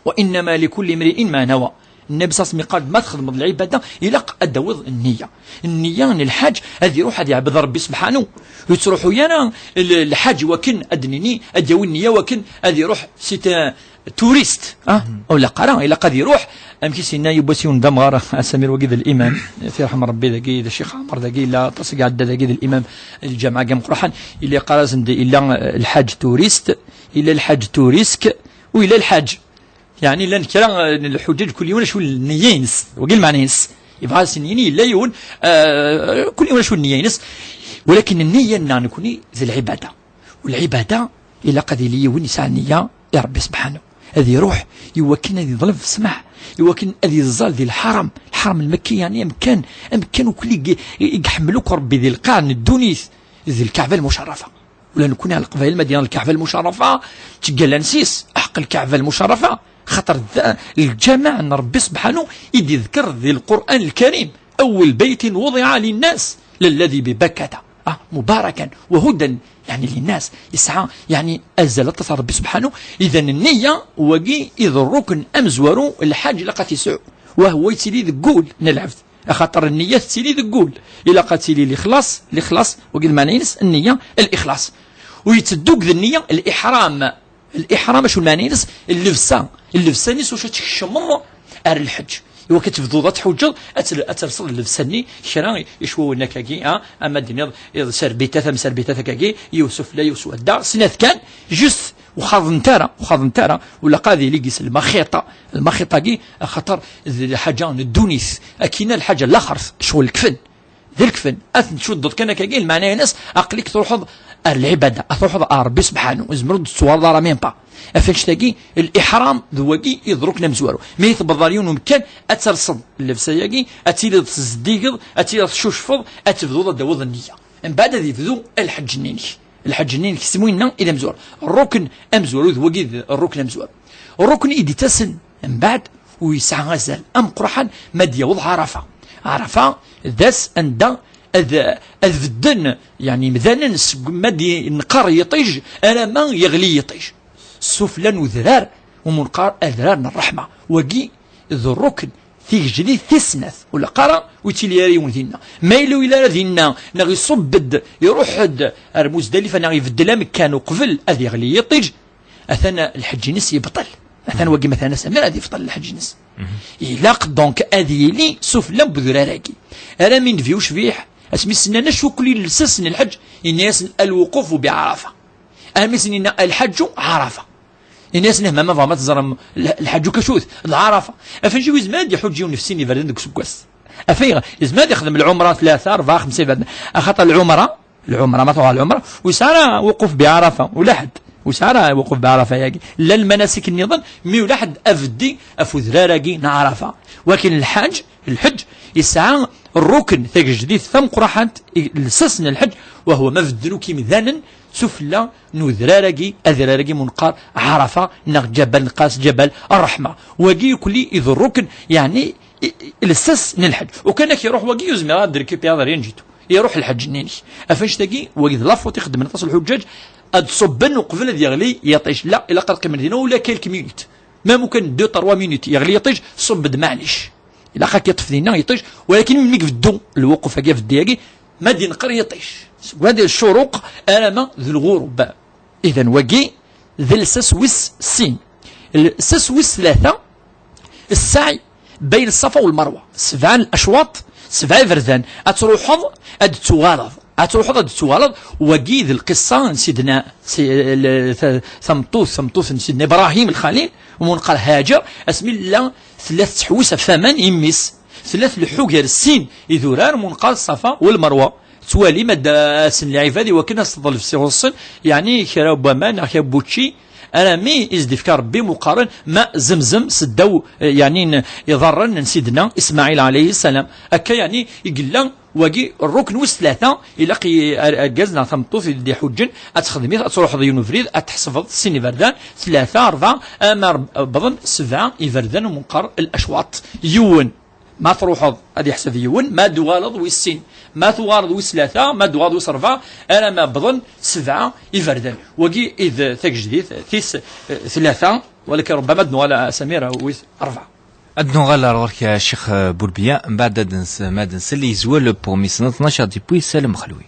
وإنما لكل امرئ ما نوى. Nnabi ṣaṣ mi yeqqar-d ma txedmeḍ lɛibada, ilaq ad d-tawiḍ nniya. Nniya n lḥaǧ ad iruḥ ad yeɛbed Ṛebbi sebḥanu. Ur yettruḥu ara l-, lḥaǧ wakken ad d-nini, ad yawi nniya wakken ad iruḥ si t-, turist, ah? Ur ilaq ara, ilaq ad iruḥ. Amek i s-yenna yiwwas yiwen d amɣar, a Samir, wagi d limam, fi ṛeḥma Ṛebbi, dagi d Ccix Ɛmer, dagi yella aṭas i iɛedda, dagi d limam n lǧameɛ deg Imeqraḥen, yella yeqqar-asen-d, yella, eh, lḥaǧ turist, yella lḥaǧ turisk, u yella lḥaǧ. Yani llan kra, eh, n lḥuǧǧaǧ, kul yiwen acu nniya-ines, wagi lmeɛna-ines. Yebɣa ad sen-yini yella yiwen, eh, kul yiwen acu nniya-ines. Walakin nniya-nneɣ nekni d lɛibada. U lɛibada, ilaq ad yili yiwen yesɛa nniya i Ṛebbi sebḥanu. Ad iruḥ i wakken ad iḍleb ssmaḥ, i wakken ad iẓẓal di lḥaram, lḥaram lmekki, yani amkan, amkan ukli i, i iḥemmel akk Ṛebbi di lqaɛ n ddunit, di Lkaɛba lmucerrafa. Ula nekni ar Leqbayel ma d-yenna Lkaɛba lmucerrafa, ttgalla-ns yes, aḥeqq Lkaɛba lmucerrafa, xaṭer d, lǧameɛ n Ṛebbi sebḥanu i d-iḍker di Lqur'an Lkarim, أول بيت وضع للناس للذي ببكة، ah, مباركا وهدى، yani, للناس، yesɛa, yani, azal aṭas ar Ṛebbi sebḥanu. Idan nniya, wagi i d ṛṛukn amezwaru, lḥaǧ ilaq ad t-yesɛu, wa huwa yettili deg wul n lɛebd. Axaṭer nniya tettili deg wul. Ilaq ad tili lixlaṣ, lixlaṣ, wagi d lmeɛna-ines, nniya, lixlaṣ. U yetteddu deg nniya liḥram. Liḥram, acu lmeɛna-ines? Llebsa. Llebsa-nni s wacu ad tkecmeḍ ar lḥeǧ. Iwakken ad tebduḍ ad tḥuǧǧeḍ, ad tel-, ad telseḍ llebsa-nni, kra icwawen akkagi, ha? Ama d-tiniḍ, iḍ serbitat, am serbitat akkagi, yiwet sufella, yiwet s wadda, snat kan, juste, ur xaḍent ara, ur xaḍent ara, u ilaq ad yili deg-s lmaxiṭa. Lmaxiṭa-agi, axaṭer d lḥaǧa n ddunit, akkin lḥaǧa n laxert, ccɣel lekfen. D lekfen, ad ten-tcuddeḍ kan akkagi, lmeɛna-ines, aql-ik truḥeḍ ar lɛibada, ad truḥeḍ ar Ṛebbi sebḥanu, tzemreḍ ur d-tettwareḍ ara même pas. Ɣef annect-agi, liḥram d wagi i d ṛṛukn amezwaru. Mi tewwḍeḍ ar yiwen umkan, ad telseḍ llebsa-agi, ad tiliḍ tezdigeḍ, ad tiliḍ tcucfeḍ, ad tebduḍ ad d-tawiḍ nniya. Mbeɛd ad yebdu lḥeǧǧ-nni-inek. Lḥeǧǧ-nni-inek s winna i d amezwaru. Ṛṛukn amezwaru d wagi d ṛṛukn amezwaru. Ṛṛukn i d-ittasen mbeɛd u yesɛa azal ameqqran ma d-yaweḍ Ɛarafa. Ɛarafa d ass anda ad, ad bedden, yani, imdanen seg ma d-yenqer yiṭij alamma yeɣli yiṭij. Sufella n udrar, u ma neqqar adrar n ṛṛeḥma. Wagi d ṛṛukn, tigejdit tis snat. U ilaq ara ur yettili ara yiwen dinna. Ma yella ur yelli ara dinna, neɣ iṣubb-d, iṛuḥ-d ar Muzdalifa, neɣ ibeddel amekkan uqbel ad yeɣli yiṭij, atan lḥeǧǧ-ines yebṭel. Atan wagi, matalan, a Samir, ad yebṭel lḥeǧǧ-ines. Ilaq donc ad yili sufella n udrar-agi. Armi Nnbi ucbiḥ, asmi s-nnan acu-ken i lsas n lḥeǧǧ, yenna-yasen: الوقوف بعرفة. Armi s-nnan: الحج عرفة. Yenna-yasen: "Ih, ma, ma tebɣam ad teẓrem lḥ-, lḥeǧǧ acu-t, d Ɛarafa." Ɣef wacu yezmer ad iḥuǧǧ yiwen ɣef sin iberdan deg useggas? Ɣef ayɣer? Yezmer ad yexdem lɛumra tlata, ṛebɛa, xemsa iberdan. Axaṭer lɛumra, lɛumra, ma truḥ ɣer lɛumra, ur yesɛi ara lwuquf bi Ɛarafa, ula ḥedd. Ur yesɛi ara lwuquf bi Ɛarafa-yagi. Llan lmanasik nniḍen, mi ula ḥedd abeddi ɣef udrar-agi n Ɛarafa. Walakin lḥaǧ, lḥeǧǧ, yesɛa ṛṛukn, tagejdit tameqqraḥant, i, lsas n lḥeǧǧ, wa huwa ma bedden akk imdanen sufella n udrar-agi, adrar-agi mu neqqar Ɛarafa, neɣ Ǧabal, neqqar-as Ǧabal Ṛṛeḥma. Wagi akk-nni i d ṛṛukn, yeɛni, i, i, lsas n lḥeǧǧ. Ukan ak iruḥ wagi, ur zmireɣ ad d-récupérer rien du tout. Iruḥ lḥeǧǧ-nni-inek. Ɣef annect-agi, wagi d la faute i xeddmen aṭas n lḥuǧǧaǧ, ad ṣubben uqbel ad yeɣli yiṭij. La, ilaq ad qqimen dinna ula quelques minutes. Même ukan deux, trois minutes, yeɣli yiṭij, ṣubb-d, maɛlic. Ilaq ad k-iṭṭef dinna yiṭij, walakin mi ibeddu lwuquf-agi, abeddi-agi, ma d-yenqer yiṭij. Seg wanda d ccuruq alamma d lɣurub. Idan wagi d lsas wis sin. Lsas wis tlata, السعي بين الصفا والمروة. Sebɛa n lacwaṭ, sebɛa iberdan. Ad truḥeḍ, ad d-tuɣaleḍ. Ad truḥeḍ, ad d-tuɣaleḍ. Wagi d lqissa n Sidna, si-, l-, ta-, tameṭṭut, tameṭṭut n Sidna Ibrahim Lxalil, u mu neqqar Haǧer, asmi llan tella tettḥewwis ɣef waman yemma-s. Tella tleḥḥu gar sin idurar, mu neqqar Ṣṣafa u Lmerwa. Tettwali ma d-, asen lɛibad i wakken ad s-teḍleb si ɣur-sen, yeɛni kra n waman neɣ kra n wučči, Arami i s-d-ifka Rebbi muqaren ma zemzem s ddaw, eh, yeɛni n iḍarren n Sidna Ismaɛil ɛalayhi ssalam. Akka yeɛni i yella wagi rrukn wis tlata, ilaq i ar-, argaz neɣ tameṭṭut i d-iḥuǧǧen ad texdem-it, ad truḥeḍ yiwen ubrid, ad tḥesbeḍ sin iberdan, tlata, rebɛa, ama reb-, wwḍen sebɛa iberdan, u meqqar l'acwat. Yiwen, ma truḥeḍ ad iḥseb yiwen, ma d-tuɣaleḍ wis sin, ma tuɣaleḍ wis tlata, ma d-tuɣaleḍ wis rebɛa, arama wwḍen sebɛa iberdan. Wagi i d tagejdit tis, eh, tlata, walakin rubbama ad nuɣal, a Samir, wis rebɛa. Ad nuɣal ar ɣur-k a Ccix, eh, Burbiya, mbeɛd ad ns-, ma ad nsel i yezwel pour mis n tnac depuis Salem Xelwi.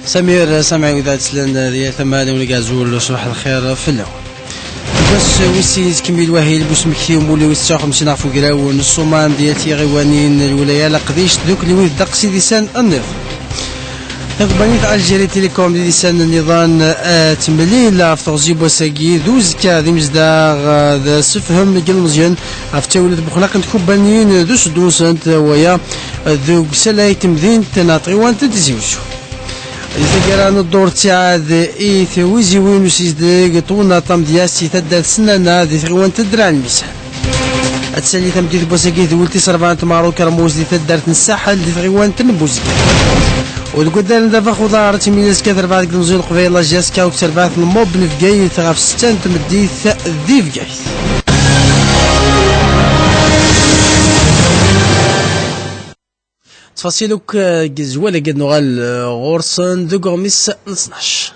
Samir, Samir, wid ad slen di yal tama, ad awen-ig azul, ṣbaḥ lxir fell-awen. Deg wass wis sin yettkemmil wahil n usmekti umuli wis tesɛa u xemsin ɣef ugraw n Ṣṣumam di yal tiɣiwanin n lwilaya, Leqdic, tdukliwin d ddeqs idisan nniḍen. Taḍebbanit Algérie Télécom d idisan nniḍen, eh, temlil ɣef teɣzi n wass-agi d uzekka d imezdaɣ, eh, d sefhem n yilmeẓyen ɣef ttawil n tbuxlaq n tkubbaniyin d useddu-nsent, waya, eh, deg usalay n temdint n tɣiwant n Tizi Wezzu. Di taggara n dduṛ ttiɛad i twiziwin n usizdeg n twennaḍt tamedyazt si taddart Sennana di tɣiwant n Draɛ Lmisan. Ad tsali tameddit n wass-agi tewwelt tis rebɛa n tmeɣra ukermus di taddart n Saḥel di tɣiwant n Buzgan. U deg waddal n Ddabex uḍar, ad timil azekka terbaɛt deg ilemẓi n Leqbayel, la J S K, u terbaɛt n Mob n Bgayet ɣef ssetta n tmeddit di Bgayet. Ttfaṣil akk, eh, deg zzwal-agi ad nuɣal, eh, ɣur-sen deg uɣmis n tnac.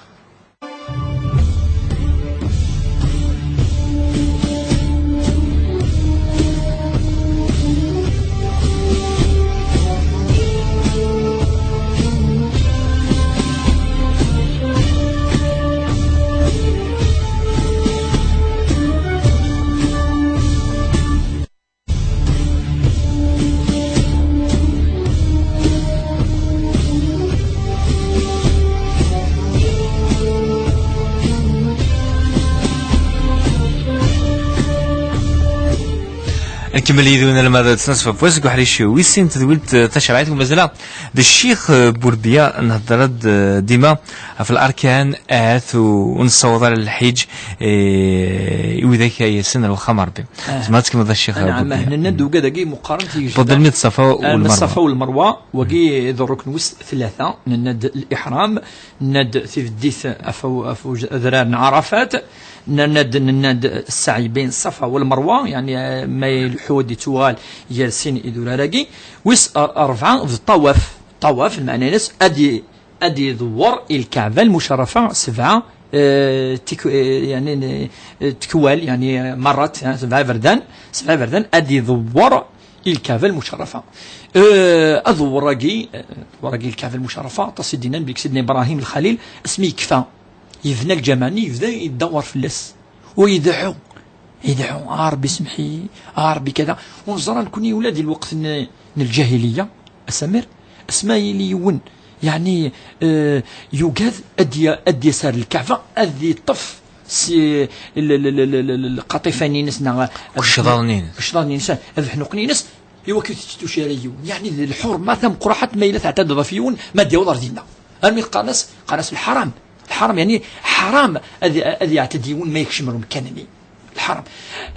Nkemmel yid-wen alma d ttnaṣfa n wass deg uḥric wis sin tedwilt, eh, tacerɛit umazla d ccix, eh, Burbiya. Nhedder-d, eh, dima ɣef larkan, ahat u, ur nessaweḍ ara lḥiǧ, eh, i widak ay yasen ar wexxam n Rebbi. Ah. Tzemreḍ ad tkemmleḍ a Ccix, eh, Anɛam, Burbiya. Nenna-d ugad-agi meqqaren tigejda. Tfeḍḍel mi d Ṣṣafa u, eh, Lmerwa. Ṣṣafa u Lmerwa, wagi d rrukn wis tlata, nenna-d liḥram, nenna-d tibeddit ɣef, ɣef uj-, adrar n Ɛarafat, nenna-d, nenna-d ssaɛy bayn Ṣṣafa u Lmerwa, yeɛni, eh, ma ileḥḥu ad d-ittuɣal gar sin idurar-agi. Wis r-, rebɛa d ṭṭawaf. Ṭṭawaf, lmeɛna-ines ad i-, ad iḍewwer i Lkaɛba Lmucerrafa sebɛa, eh, tik-, eh, yeɛni, eh, tikwal, yeɛni, eh, merrat, eh, sebɛa iberdan, sebɛa iberdan ad iḍewwer i Lkaɛba Lmucerrafa. Eh, aḍewwer-agi, eh, aḍewwer-agi i Lkaɛba Lmucerrafa, aṭas i d-yennan belli Sidna Ibrahim Lxalil, asmi yekfa, yebna lǧameɛ-nni, yebda yeddawar fell-as. U yedɛu, yedɛu, "A Ṛebbi, semmeḥ-iyi, a Ṛebbi, kada." Ur neẓra nekni ula di lweqt n, n lǧahiliya, a Samir, asma yili yiwen, yeɛni, eh, yugad ad d-ya-, ad d-yas ar Lkaɛba, ad yeṭṭef si l-, l-, lqaṭifanin-ines neɣ ccḍaḍen-ines. Ccḍaḍen-ines, ad ḥnuqen-ines, i wakken ur tetttuci ara yiwen. Yeɛni d lḥurma tameqqraḥat ma yella tɛeddaḍ ɣef yiwen, ma d-yaweḍ ar dinna. Armi qqaren-as, qqaren-as lḥaram. Lḥaram, yeɛni ḥaram ad, ad yeɛtedi yiwen ma yekcem ar umkan-nni. Lḥaram.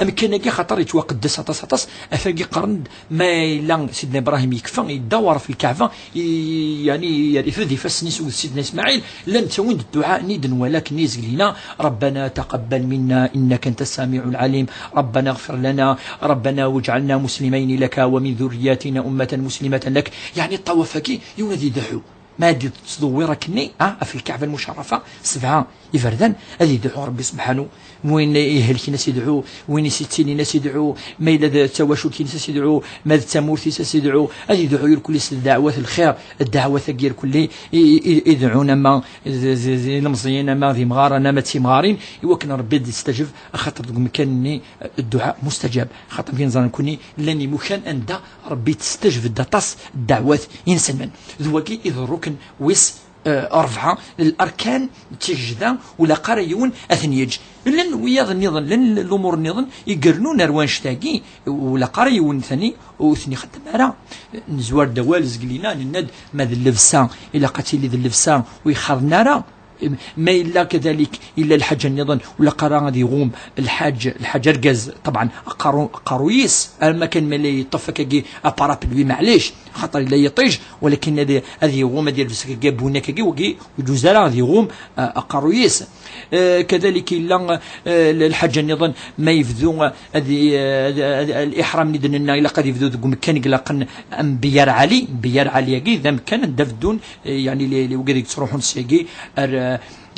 Amkan-agi axaṭer yettwaqeddes aṭas, aṭas, ɣef wagi qqaren-d ma yella Sidna Ibrahim yekfa, yedda ɣer ɣef Lkaɛba, i-, yeɛni yerfed ifassen-is akked Sidna Ismaɛil, llan ttawin-d dduɛa-nni i d-nwala akken i yezgel-ina, "ربنا تقبل منا إنك أنت السميع العليم، ربنا اغفر لنا، ربنا واجعلنا مسلمين لك ومن ذرياتنا أمة مسلمة لك." Yeɛni ṭṭawaf-agi, yiwen ad ideɛɛu. Ma ad yettḍewwir akkenni, ah, ɣef Lkaɛba Lmucerrafa, sebɛa iberdan, ad yedɛu Ṛebbi Subḥanu, win ihelken ad s-idɛu, win i s-ittilin ad s-idɛu, ma yella d tawacult-ines ad s-idɛu, ma d tamurt-is ad s-idɛu, ad yedɛu irkelli s ddeɛwat n lxir, ddeɛwat-agi irkelli i, i, i, i deɛɛun ama d, d, d ilemẓiyen, ama d imɣaren, ama d timɣarin, i wakken Ṛebbi ad d-istaǧeb, axaṭer deg umkan-nni, dduɛa mustajab. Axaṭer akken neẓra nekkni, llan imukan anda Ṛebbi yettstajeb-d aṭas ddeɛwat inselmen. D wagi i d rrukn wis Eh, rebɛa n larkan d tigejda, ur ilaq ara yiwen ad ten-yeǧǧ. Llan wiyaḍ nniḍen, llan lumuṛ nniḍen i irennun ar wanect-agi, ur ilaq ara yiwen tani ur ten-ixeddem ara. Nezwar-d awal zgelina, nenna-d ma d llebsa, ilaq ad tili d llebsa ur ixaḍen ara. Ma yella kadalik, yella lḥaǧa nniḍen, ur ilaq ara ad iɣum lḥaǧ, lḥaǧ argaz, ṭebɛen, aqerru-, aqerru-yis, arma kan ma yella yeṭṭef akkagi aparapluie, maɛlic, xaṭer yella yiṭij, walakin ad, ad iɣum, ad yelbes akkagi abunnak-agi, wagi ur iǧuz ara ad iɣum, ah, aqerru-yis. Eh, kadalik yella, eh, lḥaǧa nniḍen, ma yebdu, eh, ad i-, eh, ad, ad, liḥram-nni d-nenna, ilaq ad yebdu deg umekkan i ilaqen am Biar Ɛali. Biar Ɛali-agi d amekkan anda beddun, eh, yeɛni li, li wigad i yettruḥun syagi ar,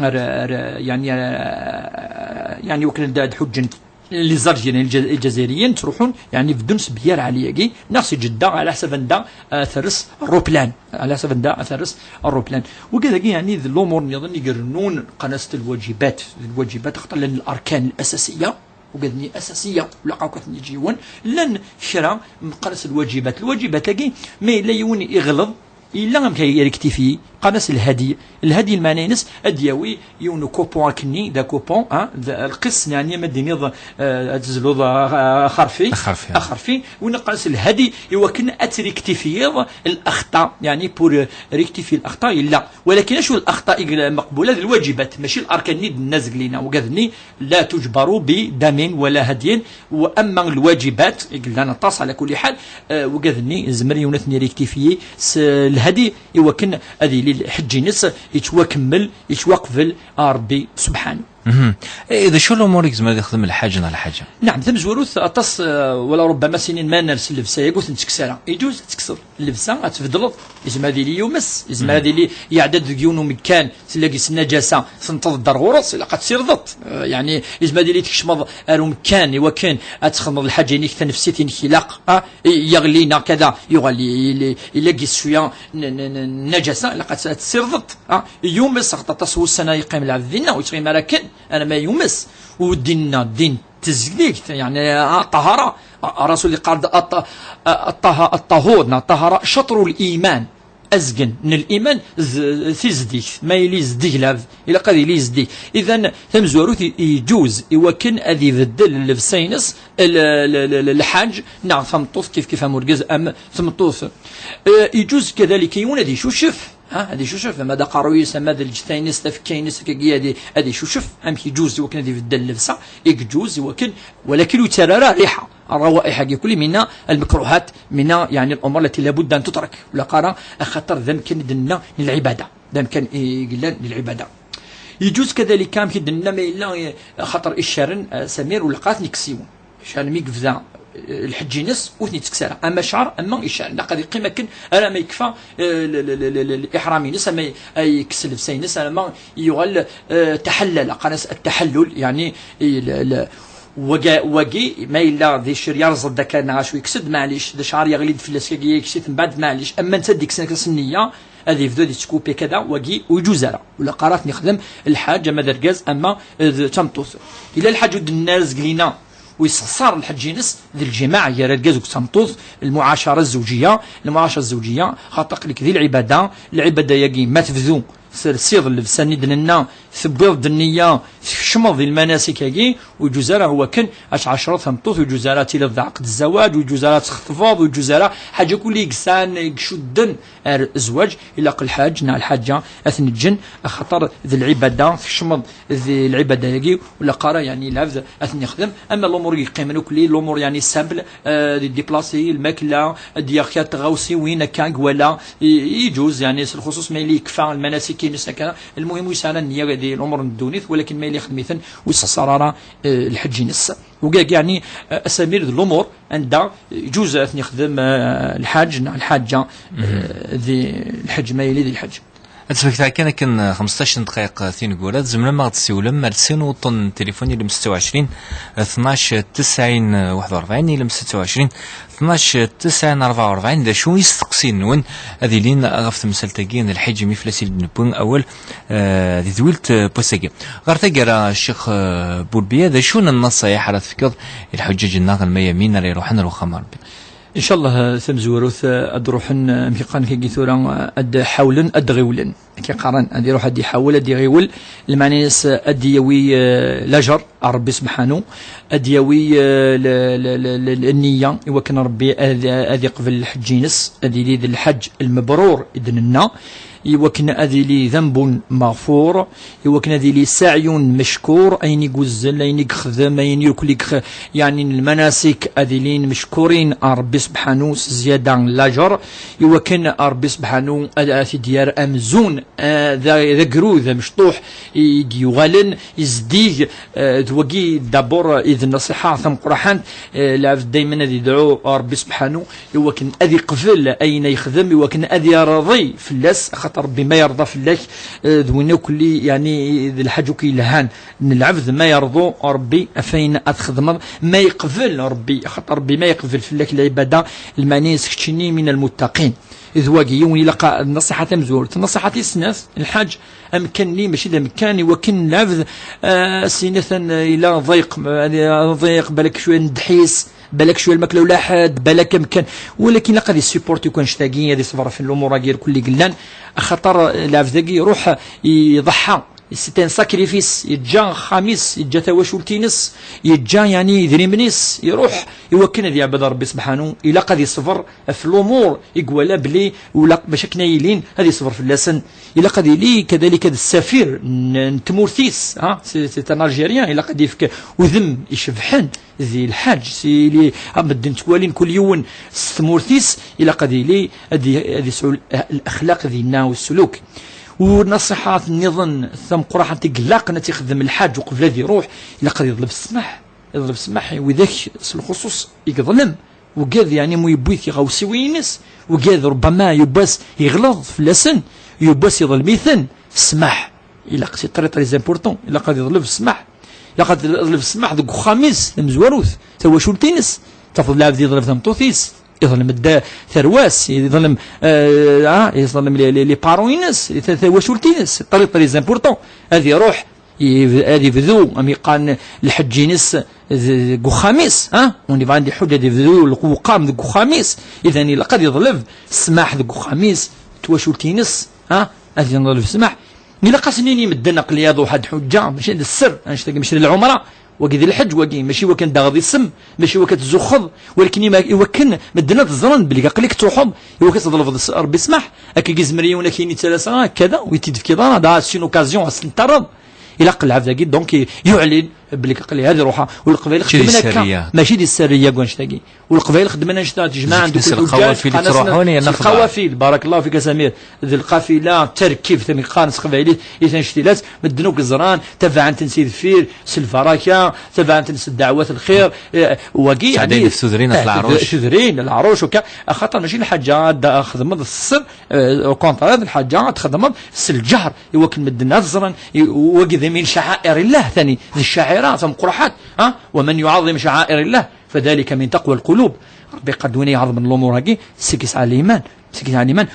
ar, ar, yeɛni, eh, yeɛni wakken ad, ad ḥuǧǧen les Algériens, lǧa-, lǧazayriyen, ttruḥun, yeɛni beddun s Biar Ɛali-agi, neɣ si Ǧedda, ɛla ḥsab anda, eh, terres ṛṛuplan, ɛla ḥsab anda terres ṛṛuplan. Wigad-agi, yeɛni d lumuṛ nniḍen i irennun, qqaren-as lwaǧibat, d lwaǧibat, axaṭer llan larkan al-asasiya, wigad-nni asasiya, ur ilaq akk ad ten-yeǧǧ yiwen. Llan kra meqqar-as lwaǧibat. Lwaǧibat-agi, ma yella yiwen iɣleḍ, yella amek ay rectifier, qqaren-as lhadi. Lhadi, lmeɛna-ines, ad d-yawi yiwen ukupun akkenni, d akupun, ah, d lqis, yeɛni ma d-tiniḍ, eh, ad tezluḍ, ah, ah, axerfi. Axerfi, ah. Axerfi, win qqaren-as lhadi, i wakken ad trectifiyeḍ laxṭa, yeɛni pour, eh, rectifier laxṭa, yella. Walakin acu laxṭa i meqbula? D lwaǧibat, mačči larkan-nni d-nenna zgelina, wigad-nni, لا تجبر بدم ولا هدي. وأما الواجبات, i yellan aṭas, ɛla kulli ḥal, eh, wigad-nni, yezmer yiwen ad ten-irectifier s lhadi, i wakken ad yili lḥeǧǧ-ines yettwakemmel, yettwaqbel a Ṛebbi subḥanu. Mhm. Eh, d acu lumuṛ i yezmer ad yexdem lḥaǧ neɣ lḥaǧa? Naɛam, tamezwarut, aṭas, eh, wala rubbama sinin ma ners llebsa-agi ur ten-ttekkes ara. Iǧuz ad tekkseḍ llebsa, ad tbeddleḍ. Yezmer ad yili yumes, yezmer ad yili yeɛda-d deg yiwen umekkan, tella deg-s nnajasa, tenṭeḍ-d ar ɣur-s, ilaq ad tt-tirdeḍ. Eh, yeɛni, yezmer ad yili tkecmeḍ ar umekkan i wakken ad txedmeḍ lḥaǧa-inek, tanefsit-inek ilaq, ah, i-, yeɣli neɣ kada, yuɣal i-, i-, yella deg-s cwiya n, n, n, n nnajasa, ilaq ad tt-, ad tt-tirdeḍ, ah. Yumes, axaṭer aṭas n wussan ara yeqqim lɛebd dinna, ur yettɣimi ara akken, alamma yumes. U ddin-nneɣ, ddin tezgigt, yeɛni, ah, ṭṭahara. Ah, Rasul yeqqar-d, ah, ṭṭa-, ah, ṭṭaha-, ṭṭahur, neɣ ṭṭahara, caṭru l-iman. Azgen n liman d tizdigt. Ma yili yezdig lɛebd, ilaq ad yili yezdig. Idan, tamezwarut i-, iǧuz i wakken ad ibeddel llebsa-ines l-, l-, l-, l-, lḥaǧ neɣ tameṭṭut, kif kif am urgaz am tmeṭṭut. Eh, iǧuz kadalik i yiwen ad icucef, ha, ad icucef, ama d aqerruy-is, ama d lǧetta-ines, tafekka-ines, akkagi ad i-, ad icucef, amek iǧuz i wakken ad ibeddel llebsa, iǧuz i wakken, walakin ur yettarra ara rriḥa. الروائح-agi kulli minna المكروهات, minna, yeɛni, الأمور التي لا بد أن تترك. Ur ilaq ara, axaṭer d amkan i d-nenna n lɛibada. D amkan i yellan n lɛibada. Yeǧuz kadalik, amek i d-nenna, ma yella, eh, axaṭer icaren, eh, Samir, ur ilaq ara ad ten-ikkes yiwen. Icaren mi yebda, eh, lḥeǧǧ-ines, ur ten-ittekkes ara. Ama cɛer, ama icaren. Ilaq ad yeqqim akken, alamma yekfa, eh, l-, l-, l-, l-, l-, liḥram-ines, ama ay yekkes llebsa-ines, alamma yuɣal, eh, taḥallala, qqaren-as ttaḥallul, yeɛni, i-, l-, l-, Waga-, wagi, ma yella d iccer yerẓ-d akka neɣ acu, yekkes-d, maɛlic, d acɛar yeɣli-d fell-as, kagi yekkes-it mbeɛd, maɛlic. Ama netta d-yekksen akka s nniya, ad yebdu ad yettkupi kada, wagi ur iǧuz ara. Ur ilaq ara ad t-nexdem lḥaǧ, ama d argaz, ama d tameṭṭut. Yella lḥaǧ ur d-nenna ara zgelina, u yessexṣar lḥeǧǧ-ines, d lǧimaɛ gar argaz akked tameṭṭut, lmuɛacara zzewǧiya, lmuɛacara zzewǧiya, xaṭer aql-ik di lɛibada, lɛibada-yagi ma tebdu tersiḍ llebsa-nni d-nenna, tewwiḍ-d nniya, tkecmeḍ di lmanasik-agi, ur iǧuz ara wakken ad tɛacreḍ tameṭṭut, ur iǧuz ara ad tiliḍ d ɛaqd zzawaǧ, ur iǧuz ara ad txeṭbeḍ, ur iǧuz ara ḥaǧa kulli i yesɛan, i icudden ar zzwaǧ, ilaq lḥaǧ neɣ lḥaǧa ad ten-ǧǧen, axaṭer d lɛibada, tkecmeḍ di lɛibada-agi, ur ilaq ara, yeɛni, lɛebd ad ten-ixdem. Ama lumuṛ i yeqqimen akk, lumuṛ, yeɛni, simple, eh, di déplacer, lmakla, ad d-yaɣ kra n tɣawsiwin akka i iwala, i-, iǧuz, yeɛni, s lxuṣuṣ ma yella yekfa lmanasik-ines akka. Lmuhim, ur yesɛi ara nniya di lumuṛ n ddunit, walakin ma yella ixdem-iten, ur yessexṣar ara, eh, lḥeǧǧ-ines. Wagi, yeɛni, eh, a Samir, d lumuṛ anda iǧuz ad ten-ixdem, eh, lḥaǧ neɣ lḥaǧa, eh, di lḥeǧǧ, ma yili di lḥeǧǧ. Ad d-smektaɣ kan akken, eh, xemseṭṭac n ddqayeq, eh, tineggura, tzemrem ad ɣ-d-tessiwlem ar sin wuṭṭunen n tilifun, ilem setta u ɛecrin, eh, tnac, tesɛin, eh, waḥed u ṛebɛin, ilem setta u ɛecrin, tnac, tesɛin, ṛebɛa u ṛebɛin. D acu isteqsiyen-nwen ad ilin ɣef temsalt-agi n lḥiǧ, imi fell-as i d-newwi awal, eh, di tedwilt, eh, n wass-agi? Ɣer taggara, Ccix, eh, Bulbiya, d acu n nnaṣayeḥ ara tefkeḍ i lḥuǧǧaǧ-nneɣ n lmayamin ara iruḥen ar uxxam n Ṛebbi? Ncallah, tamezwarut, ad d-ruḥen, amek i qqaren kagi tura, ad d-ḥawlen, ad d-ɣiwlen. Akken qqaren, ad iruḥ ad d-iḥawel, ad d-iɣiwel, lmeɛna-s ad d-yawi, eh, lajer ar Rebbi sebḥanu, ad d-yawi, eh, l- l- l- l- nniya i wakken Rebbi ad ad iqbel lḥeǧǧ-ines, ad yili d lḥeǧǧ lmebrur i d-nenna, i wakken ad yili d ambun meɣfur, i wakken ad yili saɛyun meckur, ayen i yuzzel, ayen i yexdem, ayen i yex- yeɛni n lmanasik ad ilin meckurin ar Rebbi sebḥanu s zzyada n lajer, i wakken Rebbi sebḥanu ad ad t-id-yerr amzun, eh, d a- d agrud amecṭuḥ i d-yuɣalen, izdig, eh, d wagi d'abord i d nṣiḥa tameqqraḥant, eh, lɛebd daymen ad idɛu Rebbi sebḥanu i wakken ad iqbel ayen ay yexdem, i wakken ad yerḍi fell-as, axaṭer Rebbi ma yerḍa fell-ak, eh, d win akk li, yeɛni, d lḥaǧ akk yelhan n lɛebd, ma yerḍu Rebbi ɣef ayen ad txedmeḍ, ma yeqbel Rebbi, axaṭer Rebbi ma yeqbel fell-ak lɛibada, lmeɛna-s keččini min almuttaqin. D wagi yiwen ilaq a- nṣiḥa tamezwarut. Nṣiḥa tis snat, lḥaǧ amkan-nni mačči d amkan i wakken lɛebd, ah, s-initan, ah, ila ḍiq, ah, ḍiq, balak cwiya n ddḥis, balak cwiya lmakla ulaḥed, balak amkan. Walakin ilaq ad yessupporti kan annect-agi, ad iṣber ɣef lumuṛ-agi irkelli yellan, axaṭer, ah, lɛebd-agi iruḥ, ah, iḍeḥḥa. C'est un sacrifice, yeǧǧa axxam-is, yeǧǧa tawacult-ines, yeǧǧa, yeɛni, idrimen-is, iruḥ i wakken ad yeɛbed Rebbi sebḥanu. Ilaq ad iṣber ɣef lumuṛ i iwala belli ilaq bac akken ad ilin, ad iṣber fell-asen. Ilaq ad yili kadalika d ssafir n n tmurt-is, ha, c'est c'est un Algérien, ilaq ad yefk udem icebḥen di lḥaǧ, si li, ha, medden ttwalin kul yiwen s tmurt-is, ilaq ad yili, ad y- ad yesɛu l- lexlaq dinna u ssluk. U nṣiḥat nniḍen tameqqraḥant i ilaqen ad tt-ixdem lḥaǧ uqbel ad iruḥ, ilaq ad yeḍleb ssmaḥ. Yeḍleb ssmaḥ i widak s lxuṣuṣ i yeḍlem. Ugad, yeɛni, mu yewwi tiɣawsiwin-ines, ugad, rubbama yewwas yeɣleḍ fell-asen, yewwas yeḍlem-iten, ssmaḥ. Ilaq, c'est très, très important. Ilaq ad yeḍleb ssmaḥ. Ilaq ad yeḍleb ssmaḥ deg uxxam-is, tamezwarut, tawacult-ines. Tafeḍ lɛebd yeḍleb tameṭṭut-is, yeḍlem dda tarwa-s, yeḍlem, eh, ah, yeḍlem les, les, les parents-ines, ta- tawacult-ines. C'est très, très important. Ad iruḥ, yeb- ad ibdu, am yeqqaren, lḥeǧǧ-ines d- deg uxxam-is, ha? Win yebɣan ad iḥuǧǧ ad ibdu lqewqam deg uxxam-is. Idan ilaq ad yeḍleb ssmaḥ deg uxxam-is, twacult-ines, ha? Ad yeḍleb ssmaḥ. Ilaq ad s-nini medden aql-i ad ruḥeɣ ad ḥuǧǧeɣ, mačči d sser, annect-agi mačči d lɛumra, wagi d lḥeǧǧ, wagi mačči wakken ad d-taɣeḍ isem, mačči wakken ad tzuxxeḍ, walakin ima- iwakken medden ad ẓren belli aql-ik truḥeḍ, iwakken ad teḍlbeḍ s- Rebbi ssmaḥ. Akka yezmer yiwen ad k-yini ttalaseɣ, ah, kada, ur yi-t-id-tefkiḍ ara, da, c'est une occasion, ad s-ten-terreḍ. Ilaq lɛebd-agi, donc, yuɛlin belli aql-i ad ruḥeɣ. U Leqbayel xeddmen akka. Mačči di sserriya deg wannect-agi. U Leqbayel xeddmen annect-a, tejmaɛen deg lḥuǧǧaǧ, lqawafil i ttruḥun, yerna xeddmeɣ. Lqawafil, barakallahu fik a Samir. D lqafila, terkibt, amek qqaren s teqbaylit, i tanect-ilat, medden akk ẓran, tabaɛen-ten si deffir, s lbaraka, tabaɛen-ten s ddeɛwat lxir, eh, wagi, ttɛeddayen yeɛni, ɣef tudrin, ɣef eh, leɛruc. Tudrin, leɛruc, akka, axaṭer mačči lḥaǧa ad xedmeḍ s sser, eh, au contraire, lḥaǧa ad txedmeḍ s lǧehr, i wakken medden ad ẓren, i, wagi d min caɛair illah, tani, d ccaɛira, tameqqraḥat, ha? ومن يعظم شعائر الله فذلك من تقوى القلوب. Rebbi yeqqar-d win iɛeḍmen lumuṛ-agi, seg yesɛa liman, seg yesɛa liman.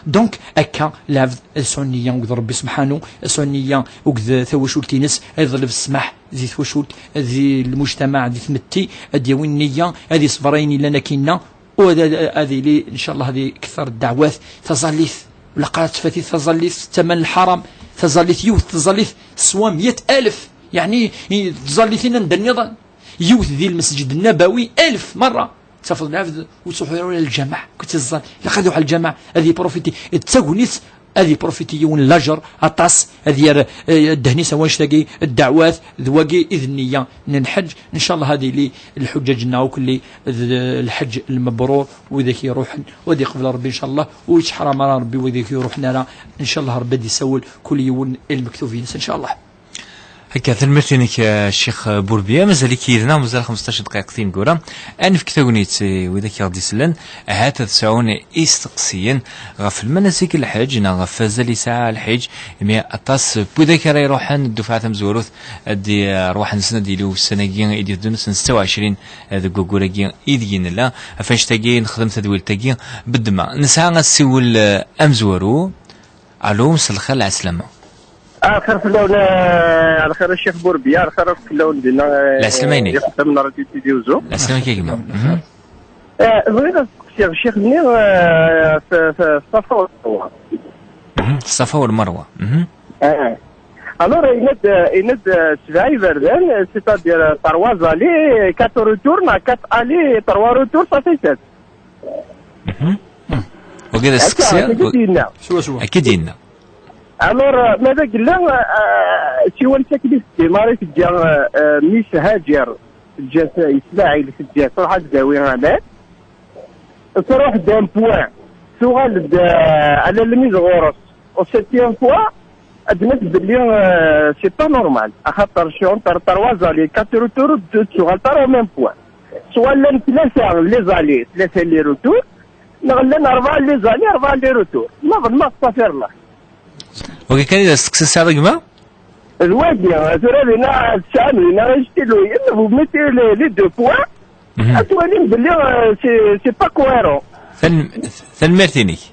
Donc, akka, lɛebd ad yesɛu nniya akked Rebbi sebḥanu, ad yesɛu nniya akked tawacult-ines, ad yeḍleb ssmaḥ di twacult, di lmujtamaɛ, di tmetti, ad d-yawi nniya, ad yesber ayen yellan akkinna, u ad, ad, ad yili, ncallah, ad ikter ddeɛwat, taẓallit, la qqaret tfatit taẓallit, tama n lḥaram, taẓallit, yiwet taẓallit, teswa meyya alef, yeɛni, i, tẓallitin anda nniḍen. Yiwet di lmesǧid nnabawi, alef merra. Tafeḍ lɛebd ur ttruḥu ara ula lǧameɛ, ur tt-iẓẓan. Ilaq ad iruḥ ɣer lǧameɛ, ad yiprofiti. D tagnit, ad yiprofiti yiwen lajer aṭas, ad yerr, eh, ddehn-is ɣer wannect-agi, ddeɛwat, d wagi i d nniya n lḥeǧǧ. Ncallah ad yili lḥuǧǧaǧ-nneɣ akk lli d lḥeǧǧ lmebrur, widak iruḥen, u ad iqbel Rebbi ncallah, ur yettḥaram ara Rebbi widak iruḥen ara, ncallah Rebbi ad d-isawel kul yiwen i lmektub-ines ncallah. Akka, tanemmirt-inek, eh, Ccix Burbiya. Mazal-ik yid-neɣ, mazal xmesṭac dqayeq tineggura. Ad nefk tagnit i widak i ɣ-d-isellen, ahat ad sɛun isteqsiyen ɣef lmanasik n lḥeǧǧ neɣ ɣef wazal yesɛa lḥeǧǧ, imi aṭas n widak ara iruḥen, ddufɛa tamezwarut, ad d-, rrwaḥ-nsen ad d-yili ussan-agi i d-iteddun, ass n setta u ɛecrin deg waggur-agi ideg nella. Ɣef wannect-agi nexdem tadwilt-agi beddma. Nesɛa asiwel, eh, amezwaru. Alo, mselxir, lɛeslama. Ah, lxir fell-awen, eh, lxir a Ccix Burbiya, lxir akk fell-awen dinna, eh, lɛeslama-inek. Ixeddamen n Radio Tizi Uzzu. Lɛeslama-k a gma. Mhm. Eh, bɣiɣ ad steqsiɣ ccix-nni, eh, f, f, f Ṣafa u Merwa. Mhm, Ṣafa u Merwa. Mhm. Eh. Alors, yenna-d, yenna-d, eh, sebɛa iberdan, c'est-à-dire, eh, trois allers, quatre retours, neɣ quatre allers, trois retours, ça fait sept. Mhm. Wagi d asteqsi. Akka, akka i d-yenna. Swaswa, swaswa. Akka i d-yenna. Alors, euh, ma d agella, euh, siwa n taklift démarrer teǧǧa, euh, euh, mmi-s Haǧer, teǧǧa-t, euh, Ismaɛil, teǧǧa-t, truḥ ad d-tawi aman. Truḥ-d un point, tuɣal-d, euh, à la limite ɣur-s. Au septième fois, ad d-naf belli, euh, c'est pas normal. Axaṭer si entre trois allers, quatre retours, ur d-tuɣal ara au même point. Soit llan tlata les allers, tlata les retours, neɣ llan rebɛa les allers, rebɛa les retours. Ma ḍelmeɣ, ttafir Allah. Wagi kan i d asteqsi tesɛiḍ a gma? D wagi, tura dinna tesɛam dinna istiluyen, vous mettez les, les deux points, mhm, ad twalim belli, euh, c'est, c'est pas cohérent. Tan-, tanemmirt-inek.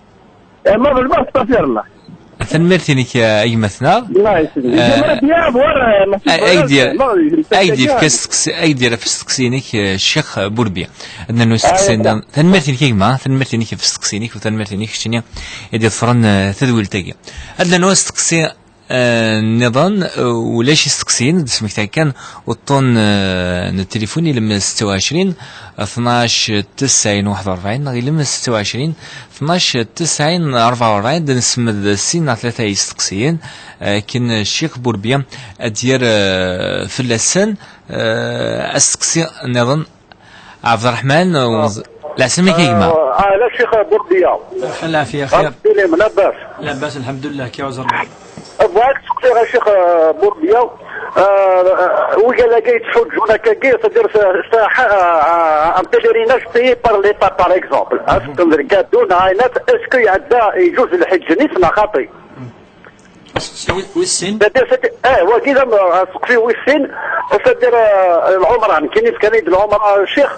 Eh, ma ḍelmeɣ, ttafir Allah. Tanemmirt-inek, eh, a gma-tneɣ. Allah yesselmek. Eh, J'aimerais bien avoir, euh, ma a-, a-, agdir, ma, agdir, fk asteqsi-, agdir ɣef usteqsi-inek, eh, Ccix Burbiya. Ad nernu asteqsi-nni. Tanemmirt-inek a gma, tanemmirt-inek ɣef usteqsi-inek u tanemmirt-inek keččini i d-iḍefren, eh, tadwilt-agi. Ad nernu asteqsi, eh, nniḍen, eh, ulac isteqsiyen, ad d-smektaɣ kan uṭṭun, eh, n tilifun, ilem setta u ɛecrin, tnac, tesɛin, waḥed u rebɛin, neɣ ilem setta u ɛecrin, tnac, tesɛin, rebɛa u rebɛin, ad d-nesmed sin neɣ tlata isteqsiyen, eh, akken Ccix Burbiya ad d-yerr, eh, fell-asen, eh, asteqsi nniḍen. Ɛebderreḥman, ah, lɛeslama-k a gma. Ah, ah, la Ccix Burbiya. Lxir, lɛafiya, xir. Amek tellam, labas? Labas, lḥemdullah, kya uẓerman. Bɣiɣ ad k-sseqsiɣ a Ccix, ah, Burbiya. Ah, ah, wigad-agi yettḥuǧǧun akkagi, c'est-à-dire, c'est, c'est, ah, ah, un pèlerinage payé par l'État, par exemple. Mhm. Est-ce que le cadeau, est-ce que iɛedda, iǧuz lḥiǧ-nni, neɣ xaṭi? Aseqsi wi-, wis sin. C'est-à-dire, c'est, eh, wagi d am-, aseqsi wis sin, c'est-à-dire, euh, lɛumra, nekkini fkan-iyi-d lɛumra, ccix,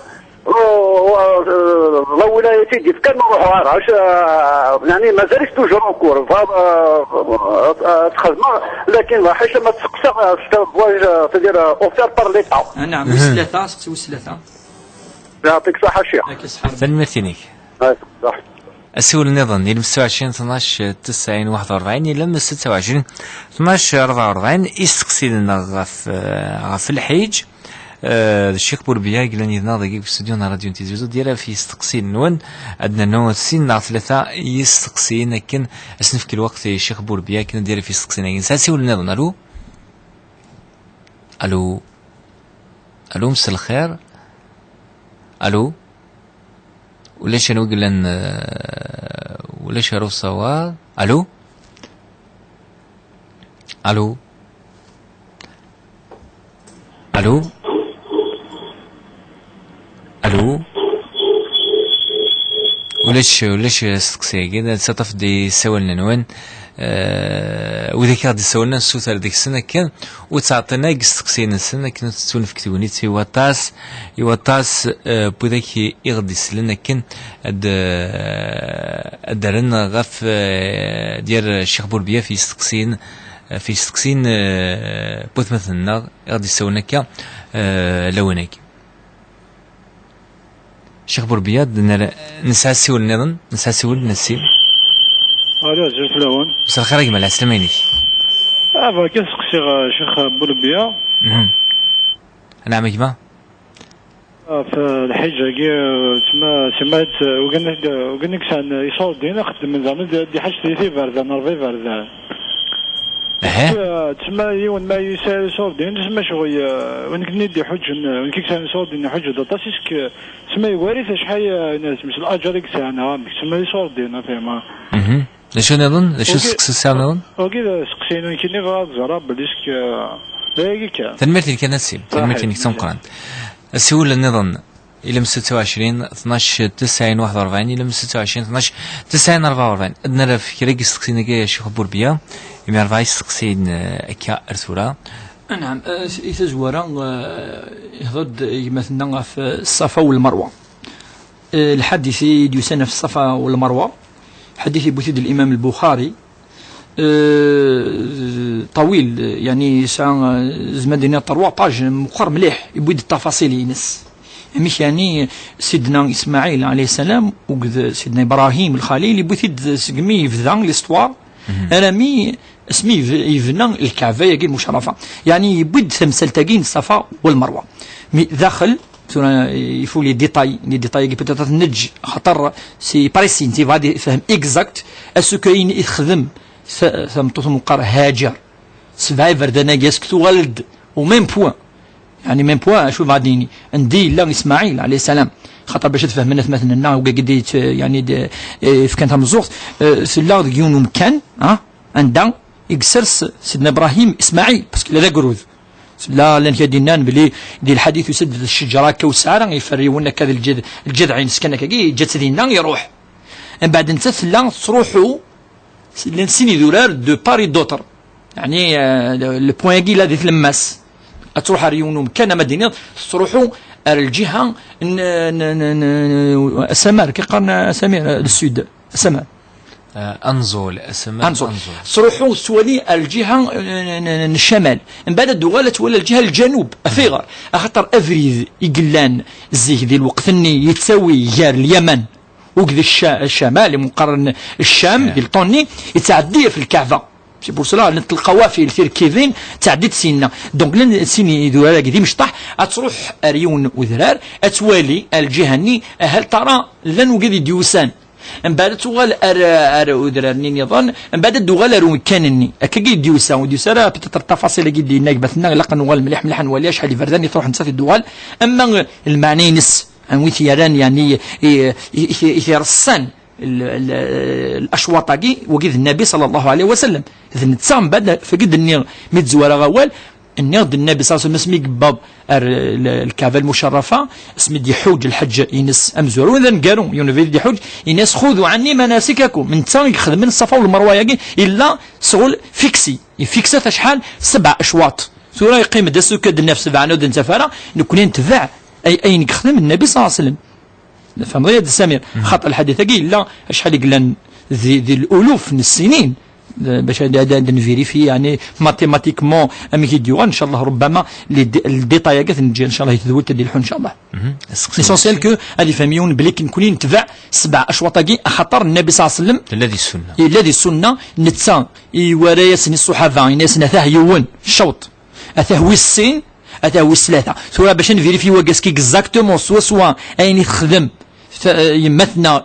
u, u, euh, la wilaya i d-yefkan, ur ruḥeɣ ara, ac-, euh, yeɛni, mazal-it toujours en cours. Bɣiɣ, euh, euh, ad t-xedmeɣ, lakin ḥaca ma tseqsaɣ, euh, c'est un voyage, euh, c'est-à-dire, euh, offert par l'État. Ah, naɛam, wis tlata, aseqsi wis tlata. Yɛṭik ṣṣeḥḥa, ccix. Akka ṣṣeḥḥa. Tanemmirt-inek. Ay, ṣṣeḥḥa. Asiwel nniḍen, ilem setta u ɛecrin, tnac, tesɛin, waḥed u rebɛin, ilem setta u ɛecrin, tnac, rebɛa u rebɛin, isteqsiyen-nneɣ ɣef, eh, ɣef lḥiǧ, eh, d Ccix Burbiya i yellan yid-neɣ dagi deg ustudyu n ṛadyu n Tizi Uzzu, ad d-yerr ɣef yisteqsiyen-nwen, ad d-nernu sin neɣ tlata yisteqsiyen akken ad s-nefk lweqt i Ccix Burbiya akken ad d-yerr ɣef yisteqsiyen-agi. Nesɛa asiwel nniḍen, alu? Alu? Alu, mselxir? Alu? Ulac anwa i yellan, eh, ulac ara usawaḍ. Alu? Alu? Alu? Alu? Ulac, ulac asteqsi-agi, ad tettaṭṭaf-d isawalen-nwen. Eh, widak i ɣ-d-isawlen, ad nessuter deg-sen akken ur ttɛeṭṭin ara deg isteqsiyen-nsen, akken ad tettunefk tegnit i waṭas, i waṭas, eh, n widak i, i ɣ-d-isellen akken ad, eh, ad d-rren ɣef, eh, d-yerr Ccix Burbiya ɣef yisteqsiyen, eh, ɣef yisteqsiyen, eh, n watmaten-nneɣ i ɣ-d-isawlen akka, eh, lawan-agi. Ccix Burbiya, ad nr-, nesɛa asiwel nniḍen, nesɛa asiwel, Nassim. Alo, azul fell-awen. Mselxir a gma, lɛeslama-inek. Ah, bɣiɣ kan ad seqsiɣ, eh, Ccix Burbiya. Mhm. Anɛam a gma. Ah, f lḥiǧ-agi, eh, tma, tma, eh, ugan, ugan i yesɛan, eh, iṣurdiyen, xeddmen daɣen di, di ḥaǧ di tiberdan, rebɛa iberdan. Ehe. Eh, tma yiwen ma yesɛa iṣurdiyen, tma ccɣel, eh, win i d-iḥuǧǧen, eh, win i yesɛan iṣurdiyen iḥuǧǧ-d aṭas, isk, eh, Tma yugar-it acḥal, eh, n, s laǧer i yesɛa, neɣ amek? Tma d iṣurdiyen, a Fehma. Mhm. D acu nniḍen? D acu usteqsi tesɛiḍ nniḍen? Wagi d aseqsi-inu nekkini, bɣiɣ ad ẓreɣ belli s-, eh, d ayagi kan. Tanemmirt-inek a Nassim. Tanemmirt-inek d tameqqrant. Asiwel nniḍen, ilem setta u ɛecrin, tnac, tesɛin, waḥed u rebɛin, ilem setta u ɛecrin, tnac, tesɛin, rebɛa u rebɛin. Ad nerr ɣef kra n yisteqsiyen-agi a Ccix Burbiya, imi rebɛa isteqsiyen, eh, akka ar tura. Anɛam, eh, i tazwara, eh, ihḍer-d gma-tneɣ ɣef, eh, Ṣṣafa u Lmerwa. Eh, lḥadit i d-yusan ɣef Ṣṣafa u Lmerwa, ḥadit yewwi-t-id Limam Lbuxari, eh, ṭawil, eh, yeɛni yesɛa, eh, zemreɣ ad d-iniɣ trois pages, meqqer mliḥ, yewwi-d ttafaṣil-ines. Amek yani Sidna Ismaɛil alayhi salam, akked Sidna Ibrahim Lxalil, yewwi-t-id segmi yebda l'histoire, arami asmi yeb- yebna Lkaɛba-agi lmucerrafa. Yani yewwi-d tamsalt-agi n Ṣṣafa wal Merwa. Mi daxel, tura, il faut les détails, les détails-agi peut-être ad t-neǧǧ, xaṭer c'est précis, yebɣa ad yefhem exact, est-ce que ayen i texdem ta- tameṭṭut meqqar Haǧer, sebɛa iberdan-agi, est-ce que tuɣal-d au même point? Yani même point, acu bɣa ad yini? Anda yella Ismaɛil alayhi salam? Xaṭer bac ad fehmen atmaten-nneɣ, wigi d-, yani d-, eh, fkan tameẓẓuɣt, eh, tella deg yiwen umkan, ah, anda i yessers Sidna Ibrahim Ismaɛil, parce que la d agrud. Tella llan kra d-yennan belli di lḥadit yusa-d d ccejra akka ur tesɛi ara iferriwen akka d lǧed-, lǧedɛ-ines kan akkagi, yeǧǧa-tt dinna, iruḥ. Mbeɛd nettat tella tettruḥu, llan sin idurar de part et d'autre. Yani, euh, le, le point-agi la di tlemmast. Ad truḥ ar yiwen umkan, ama d-iniḍ, tettruḥu ar lǧiha n, n, n, n, n, asamar, ki qqaren asamir, euh, le sud, asamar. Euh, anẓul, asamar, anẓul. Anẓul. Tettruḥu tettwali ar lǧiha, euh, n, n, n ccamal. Mbeɛd ad d-tuɣal ad twali ar lǧiha n lǧanub. Afiɣer? Axaṭer abrid i yellan zik di lweqt-nni yettawi gar Lyaman Ugd cca-, ccamal, i meqqaren ccam, di lṭun-nni, yettɛeddi ɣef lkaɛba. C'est pour cela, llant lqawafil, tirkibin, ttɛeddit sinna. Donc, llan sin idurar-agi d imecṭaḥ, ad truḥ ar yiwen udrar, ad twali ar lǧiha-nni, hal tara llan wigad i d-yusan. Mbeɛd ad tuɣal ar, ar udrar-nni niḍen, mbeɛd ad d-tuɣal ar umkan-nni. Akkagi i d-yusa, ur d-yusa ara peut-être tafaṣil-agi d-yenna gma-tneɣ, ilaq ad nuɣal mliḥ, mliḥ, ad nwali acḥal iberdan i truḥ nettat i d-tuɣal. Ama lmeɛna-ines, anwi t-yerran, yani, i, i, i, i t-ireṣṣan l-, l-, lacwaṭ-agi, wagi d Nnabi sallallahu alayhi wa sallam. D netta, mbeɛd, fagi d-nniɣ, mi d-zwareɣ awal, nniɣ-d Nnabi sallallahu alayhi wa sallam, asmi yewweḍ ar l-, lkaɛba lmucarrafa, asmi d-iḥuǧ lḥeǧǧ-ines amezwaru, d aneggaru, yiwen ubrid d-iḥuǧ, yenna-as: "Xudu ɛanni manasikakum." Netta i ixedmen Ṣṣafa u Lmerwa-agi, illa sɣul fiksi, ifiksa-t acḥal? Sebɛa acwaṭ. Tura yeqqim-d ass ukad-nni ɣef sebɛa, ur d-nettaf ara, nekkni netbeɛ ay-, ayen yexdem Nnabi sallallahu alayhi wa sallam. Tfehmeḍ-iyi a Samir? Xaṭer lḥadit-agi yella acḥal i yellan di, di luluf n ssinin, bac ad, ad, ad nvérifier, yani, mathématiquement, amek i d-yuɣal, ncallah, rubbama, les dé-, le détail-agi ad t-neǧǧ, ncallah, i tedwilt ad d-ilḥu, ncallah. L'essentiel que ad ifhem yiwen belli nekkni netbeɛ sebɛa acwaṭ-agi, axaṭer Nnabi sallallahu alayhi wa sallam yella di ssunna. Yella di ssunna, netta iwara-yasen i ṣṣuḥaba, yenna-yasen: "Atah yiwen, cawṭ." Atah wis sin, atah wis tlata. Tura bac ad nvérifier wagi, est-ce que exactement, swaswa, ayen i texdem ta-, yemma-tneɣ,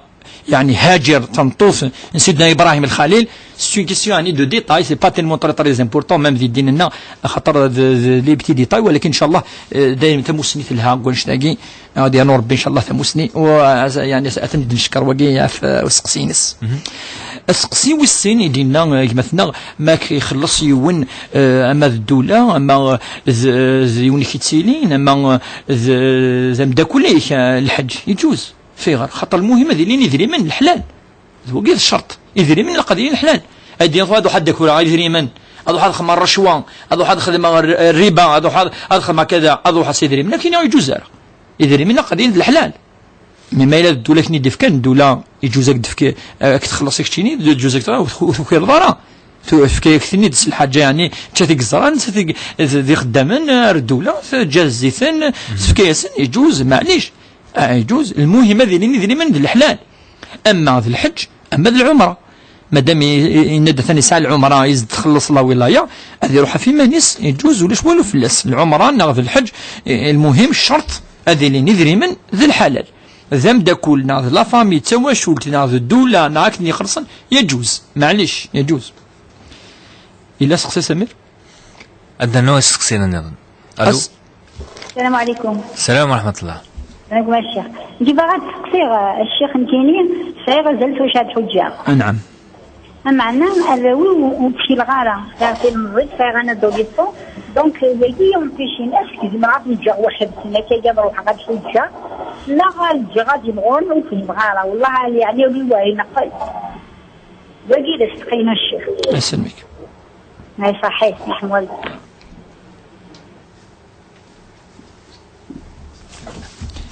yani Haǧir, tameṭṭut n Sidna Ibrahim Lxalil, c'est une question, yani, de détail, c'est pas tellement très, très important, même di ddin-nneɣ, axaṭer d, d, les petits détails, walakin, ncallah, euh, dayem tamussni telha deg wannect-agi. Ad yernu Rebbi, ncallah, tamussni. U, yani, ad ten-id-neckeṛ wagi ɣef, uh, useqsi-ines. Aseqsi wis sin i d-yenna, uh, gma-tneɣ, ma k-, ixelleṣ yiwen, uh, ama d ddula, ama, uh, d, d yiwen i k-ittilin, ama, uh, d, d ameddakel-ik, uh, lḥeǧǧ, yeǧǧuz. Fiɣer? Xaṭer lmuhim ad ilin idrimen leḥlal. D wagi d ccerṭ. Idrimen ilaq ad ilin leḥlal. Ad d-yini ad ruḥeɣ ad d-akureɣ idrimen, ad ruḥeɣ ad xedmeɣ rracwa, ad ruḥeɣ ad xedmeɣ r-, rriba, ad ruḥeɣ ad, ad xedmeɣ kada, ad ruḥeɣ s idrimen. Akken ur yeǧǧuz ara. Idrimen ilaq ad ilin d leḥlal. Mi ma yella d ddula akken i d-ifkan, ddula yeǧǧuz ad k-d-tefk, ad k-txelleṣ i keččini, yeǧǧuz ad k-tɣ-, ur t-, ur tukireḍ ara. Tu-, tefka-yak-ten-id s lḥaǧa, yani, tečča-t i yeẓran, tečča-t i, d, d ixeddamen ar ddula, teǧǧa-iten, tefka-yasen, yeǧǧuz, maɛlic. Ah, yeǧǧuz. Lmuhim ad ilin idrimen d leḥlal. Ama d lḥeǧǧ, ama d lɛumra. Madam i, i, yenna-d atan yesɛa lɛumra, i s-d-txelleṣ la wilaya, ad iruḥ ɣef iman-is, yeǧǧuz, ulac walu fell-as. Lɛumra neɣ d lḥeǧǧ, i, lmuhim, ccerṭ ad ilin idrimen d lḥalal. D ameddakel, neɣ d la famille, d tawacult, neɣ d ddula, neɣ akken iqerṣen, yeǧǧuz. Maɛlic, yeǧǧuz. Yella seqsi, Samir? Ad d-nernu asteqsi nniḍen. Alo? As- السلام عليكم. السلام ورحمة الله. عليكم الشيخ. Nekk bɣiɣ ad steqsiɣ, eh, ccix, nekkini sɛiɣ azal tura ad ḥuǧǧeɣ. Anɛam. Ameɛna arraw-iw ur, ur ttkileɣ ara. Sɛiɣ tilemẓit, sɛiɣ un adolescent. Donc, eh, wagi ur mpêche-in. Est-ce que zemreɣ ad ten-ǧǧeɣ weḥd-sen akka ad ruḥeɣ ad ḥuǧǧeɣ? Neɣ ad ǧǧeɣ ad imɣur, ur fhimeɣ ara. Wellah, yeɛni, ur iwɛi neqqel. Wagi d asteqsi-inu, ccix. Aslem-ik. Ay, ṣaḥit, yeḥmel.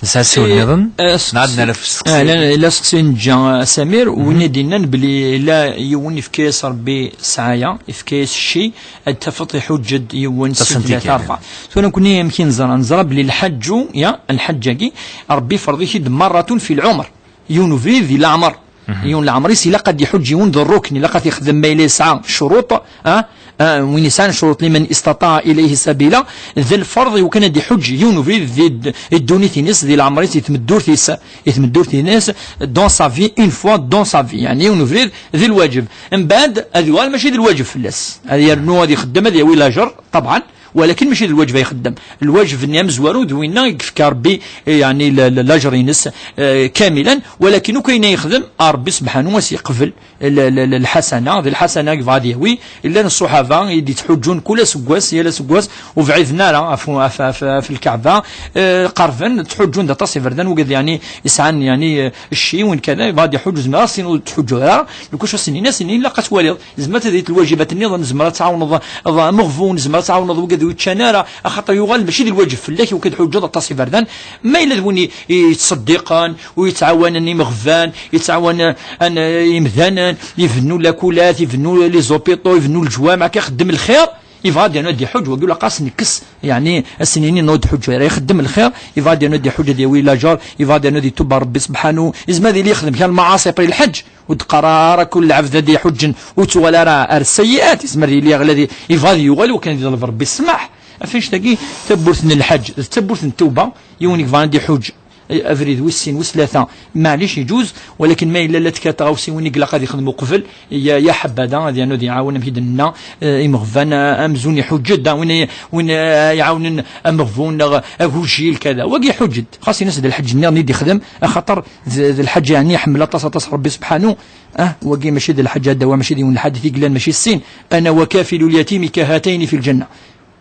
Sɛa ssiwel nniḍen. Eh, neɣ ad nara f-, ah, la, la, la, seqsi neǧǧa, ah, Samir, mhm, win i d-yennan belli la yiwen ifka-yas Rebbi sɛaya, ifka-yas cci, ad tafeḍ iḥuǧǧ-d yiwen, sin, tlata, rebɛa. Tura nekkni amek i neẓra? Neẓra belli lḥaǧǧu, ya, lḥaǧǧ-agi, Rebbi iferḍ-it-id marratun fi lɛumr. Yiwen ubrid di leɛmer. Mhm. Yiwen leɛmer-is ilaq ad iḥuǧǧ yiwen d rrukn, ilaq ad t-ixdem ma yella yesɛa ccuruṭ, ah, ah, win yesɛan ccuruṭ, liman istataɛ ilayhi sabila, d lferḍ i wakken ad iḥuǧǧ yiwen ubrid di d-, di ddunit-ines, di leɛmer-is, di tmeddurt-is, di tmeddurt-ines, dans sa vie, une fois dans sa vie, yeɛni yiwen ubrid d lwaǧeb. Mbeɛd ad yuɣal mačči d lwaǧeb fell-as. Ad yernu ad ixeddem, ad yawi lajer, ṭabɛan, walakin mačči d lwaǧeb ay ixeddem. Lwaǧeb-nni amezwaru d winna i yefka Rebbi, eh, yeɛni l-, l-, lajer-ines, eh, kamilan, walakin akk ayen ay yexdem, Rebbi sebḥanu ad s-yeqbel l-, l-, l-, lḥasana, d lḥasana i yebɣa ad yawi. Llan ṣṣuḥaba i d-yettḥuǧǧun kul aseggas, yal aseggas, ur bɛiden ara ɣef, ɣef, ɣef, ɣef Lkaɛba, eh, qerben, ttḥuǧǧun-d aṭas iberdan, wigad yeɛni yesɛan yeɛni, eh, cci, win kada, yebɣa ad iḥuǧǧ, zemreɣ ad s-tiniḍ ur ttḥuǧǧu ara, lkuc ad s-nnin, ad s-nnin, ilaq ad twaliḍ. Tzemreḍ ad d-tiniḍ lwajibat-nniḍen, tzemreḍ ad tɛawneḍ, ad, ameɣbun, tzemreḍ ad tɛawneḍ wigad ur yeččan ara, axaṭer yuɣal mačči d lwaǧeb fell-ak i wakken ad tḥuǧǧeḍ aṭas iberdan, ma yella d win i, i yettṣeddiqen, u yettɛawanen imeɣban, yettɛawan, an, imdanen, ibennu lakulat, ibennu les hôpitaux, ibennu leǧwameɛ, akka ixeddem lxir, yebɣa ad yernu ad iḥuǧǧ, wagi ur ilaq ad s-nekkes, yeɛni, ad s-nini ur d-ḥuǧǧu ara, ixeddem lxir, yebɣa ad yernu ad iḥuǧǧ, ad yawi lajer, yebɣa ad yernu ad yettubar Rebbi sebḥanu, yezmer ad yili yexdem kra n lmaɛaṣi après lḥeǧǧ, ur d-qqar ara kul lɛebd ad iḥuǧǧen ur ttuɣal ara ar ssayiat, yezmer ad yili yeɣli ad i-, yebɣa ad yuɣal wakken ad iḍleb Rebbi ssmaḥ. Ɣef annect-agi, tawwurt n lḥeǧǧ d tawwurt n ttuba, yiwen i yebɣan ad iḥuǧǧ, eh, abrid wis sin, wis tlata, maɛlic, iǧuz, walakin ma yella la tkar tɣawsiwin i ilaq ad ixdem uqbel, ya, ya ḥabbada, ad yernu ad iɛawen, amek i d-nenna, eh, imeɣban, eh, amzun iḥuǧǧ-d, ah, win, win, eh, iɛawnen ameɣbun neɣ agujil, kada. Wagi iḥuǧǧ-d. Xas ini-as d lḥeǧǧ nniḍen i d-ixdem, axaṭer d, d lḥeǧǧ yeɛni iḥemmel aṭas, aṭas Rebbi sebḥanu. Ah, wagi mačči d lḥeǧǧ, ad d-tawi, mačči d yiwen lḥaǧǧ, i yellan mačči sin. أنا وكافل اليتيم كهاتين في الجنة.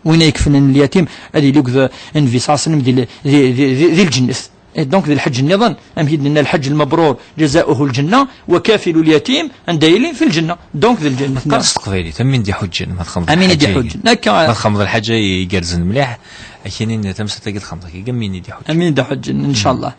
Win ay ikeflen lyatim, ad yili akked Nnbi ṣalla Llahu ɛalayhi wa sallam di, di, di, di, di lǧennet. Et donc, d lḥeǧǧ nniḍen, amek i d-nenna, lḥeǧǧ lmebrur, جزاؤه الجنة, وكافل اليتيم, anda yili, في الجنة. Donc, d lǧennet. Qqar s teqbaylit, am win d-iḥuǧǧen, ma txedmeḍ, am win i lḥaǧa d-iḥuǧǧen. Akka. Ma txedmeḍ lḥaǧa igerrzen mliḥ, akinin tamsalt-agi txedmeḍ-ak, am win i d-iḥuǧǧen. Am win i d-iḥuǧǧen, ncallah.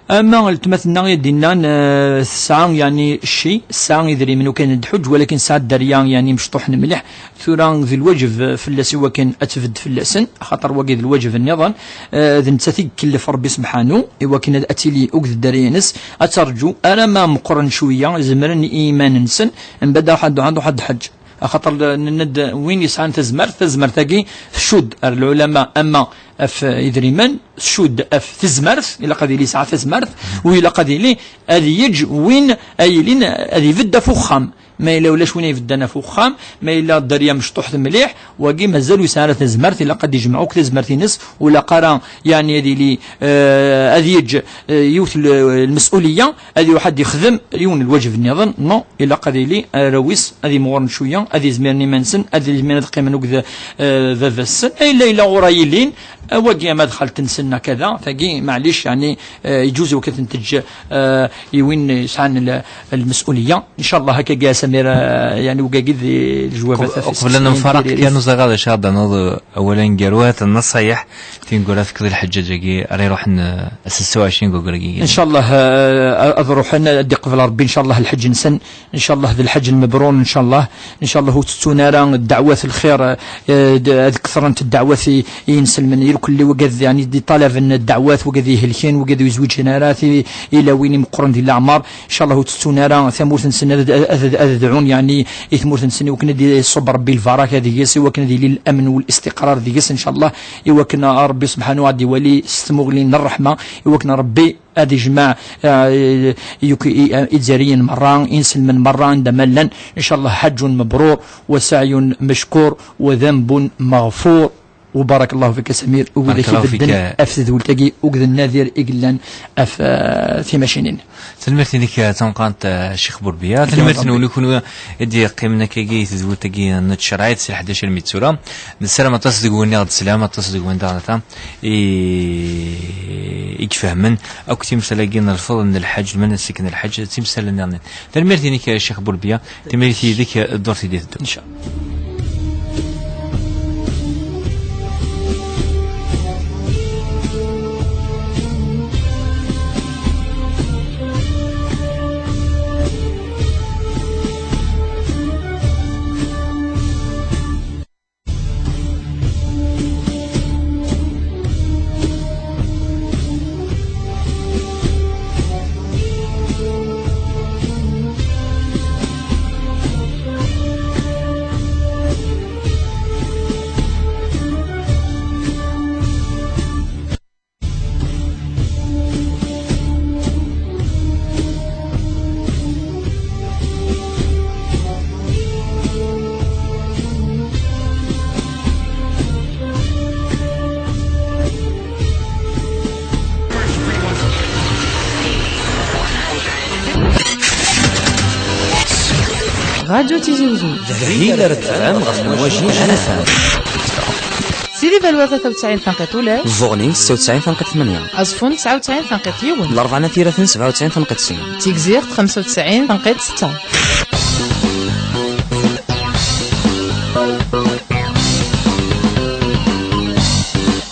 Ama weltma-tneɣ i d-yennan, eh, tesɛa, yeɛni, cci, tesɛa idrimen ukan ad d-tḥuǧǧ, walakin tesɛa dderya, yeɛni, mecṭuḥen mliḥ. Tura d lwaǧeb fell-as i wakken ad tbedd fell-asen, axaṭer wagi d lwaǧeb nniḍen, eh, d nettat i ikellef Rebbi sebḥanu, i wakken ad, ad tili akked dderya-ines, ad terǧu alamma meqqren cwiya, zemren i yiman-nsen, mbeɛd ad ruḥ ad, ad ruḥ ad d-tḥeǧǧ. Axaṭer nenna-d win yesɛan tazmert, tazmert-agi tcudd ar lɛulama ama ɣef idrimen, tcudd ɣef tezmert, ilaq ad yili yesɛa tazmert, u ilaq ad yili ad yeǧǧ win ay yilin ad ibedd ɣef uxxam. Ma yella ulac win ay ibedden ɣef uxxam, ma yella dderya mecṭuḥet mliḥ, wagi mazal ur yesɛi ara tazmert, ilaq ad yejmeɛ akk tazmert-ines, ur ilaq ara, yeɛni, ad yili, eh, ad yeǧǧ, eh, yiwet l-, lmes'uliya, ad iruḥ ad ixdem yiwen n lwaǧeb nniḍen, non, ilaq ad yili arraw-is ad imɣuren cwiya, ad izmiren iman-nsen, ad izmiren ad qqimen akked, eh, baba-tsen. Yella, yella ɣur-a yilin, eh, wagi ama d xalt-nsen, kada, tagi, maɛlic, yeɛni, eh, iǧuz i wakken ad ten-teǧǧ, eh, i win yesɛan l-, lmes'uliya. Ncallah, akka, a Samir, eh, yeɛni, wigagi d lejwabat. Qbel ad nemfaraq, kan ur ẓriɣ ara d acu ara d-tiniḍ, eh, awal aneggaru, ha-t-a nnaṣayeḥ, tineggura tekkeḍ i lḥeǧǧaǧ-agi, ara iruḥen, eh, ass n tesɛa u ɛecrin deg waggur-agi. Ncallah, eh, ad ruḥen, ad d-iqbel Rebbi, ncallah, lḥeǧǧ-nsen. Ncallah d lḥeǧǧ lmebrur, ncallah. Ncallah ur ttettun ara ddeɛwat lxir, eh, d-, ad kethrent ddeɛwat i, i yinselmen, irkelli wigad, yeɛni, d-iṭalaben ddeɛwat, wigad ihelken, wigad ur yezwiǧen ara, tilawin imeqqren di leɛmer. Ncallah ur ttettun ara tamurt-nsen, ad, ad, ad, ad dɛun, yeɛni, i tmurt-nsen, i wakken ad iṣubb Rebbi lbaraka deg-s, i wakken ad yili lamn u listiqrar deg-s, ncallah, i wakken Rebbi sebḥanu ad iwali s tmuɣli n ṛṛeḥma, i wakken Rebbi ad ijmeɛ, eh, yuk-, i, eh, izzayriyen merra, inselmen merra, anda ma llan. Ncallah, ḥeǧǧun mebrur, wa saɛyun meckur, wa danbun meɣfur. Wa barakallahu fik a Samir, u widak ibedden ɣef tedwilt-agi, u d nnadir i yellan ɣef, eh, timacinin. Tanemmirt-inek, eh, tameqqrant, eh, Ccix Burbiya. Tanemmirt-nwen i kunwi i d-yeqqimen akkagi i tedwilt-agi n tcerɛit si leḥdac armi d tura. Nessaram aṭas deg-wen i ɣ-d-teslam, aṭas deg-wen daɣen ata i, i ifehmen akk timsal-agi n lfeḍl n lḥaǧ, lmanasik n lḥaǧ, d timsal nniḍen. Tanemmirt-inek, eh, Ccix Burbiya. Tanemmirt yid-k, eh, ddurt i d-iteddun. Ncallah. Radio Tizi Ouzou. Dagi ara d-terram ɣef lemwaji n F M. Sidi Valois tlata u tesɛin tanqiṭ ulac. Buɣni setta u tesɛin tanqiṭ tmanya. Aẓeffun tesɛa u tesɛin tanqiṭ yiwen. Larebɛa n At Yiraten sebɛa u tesɛin tanqiṭ sin. Tigzirt xemsa u tesɛin tanqiṭ setta.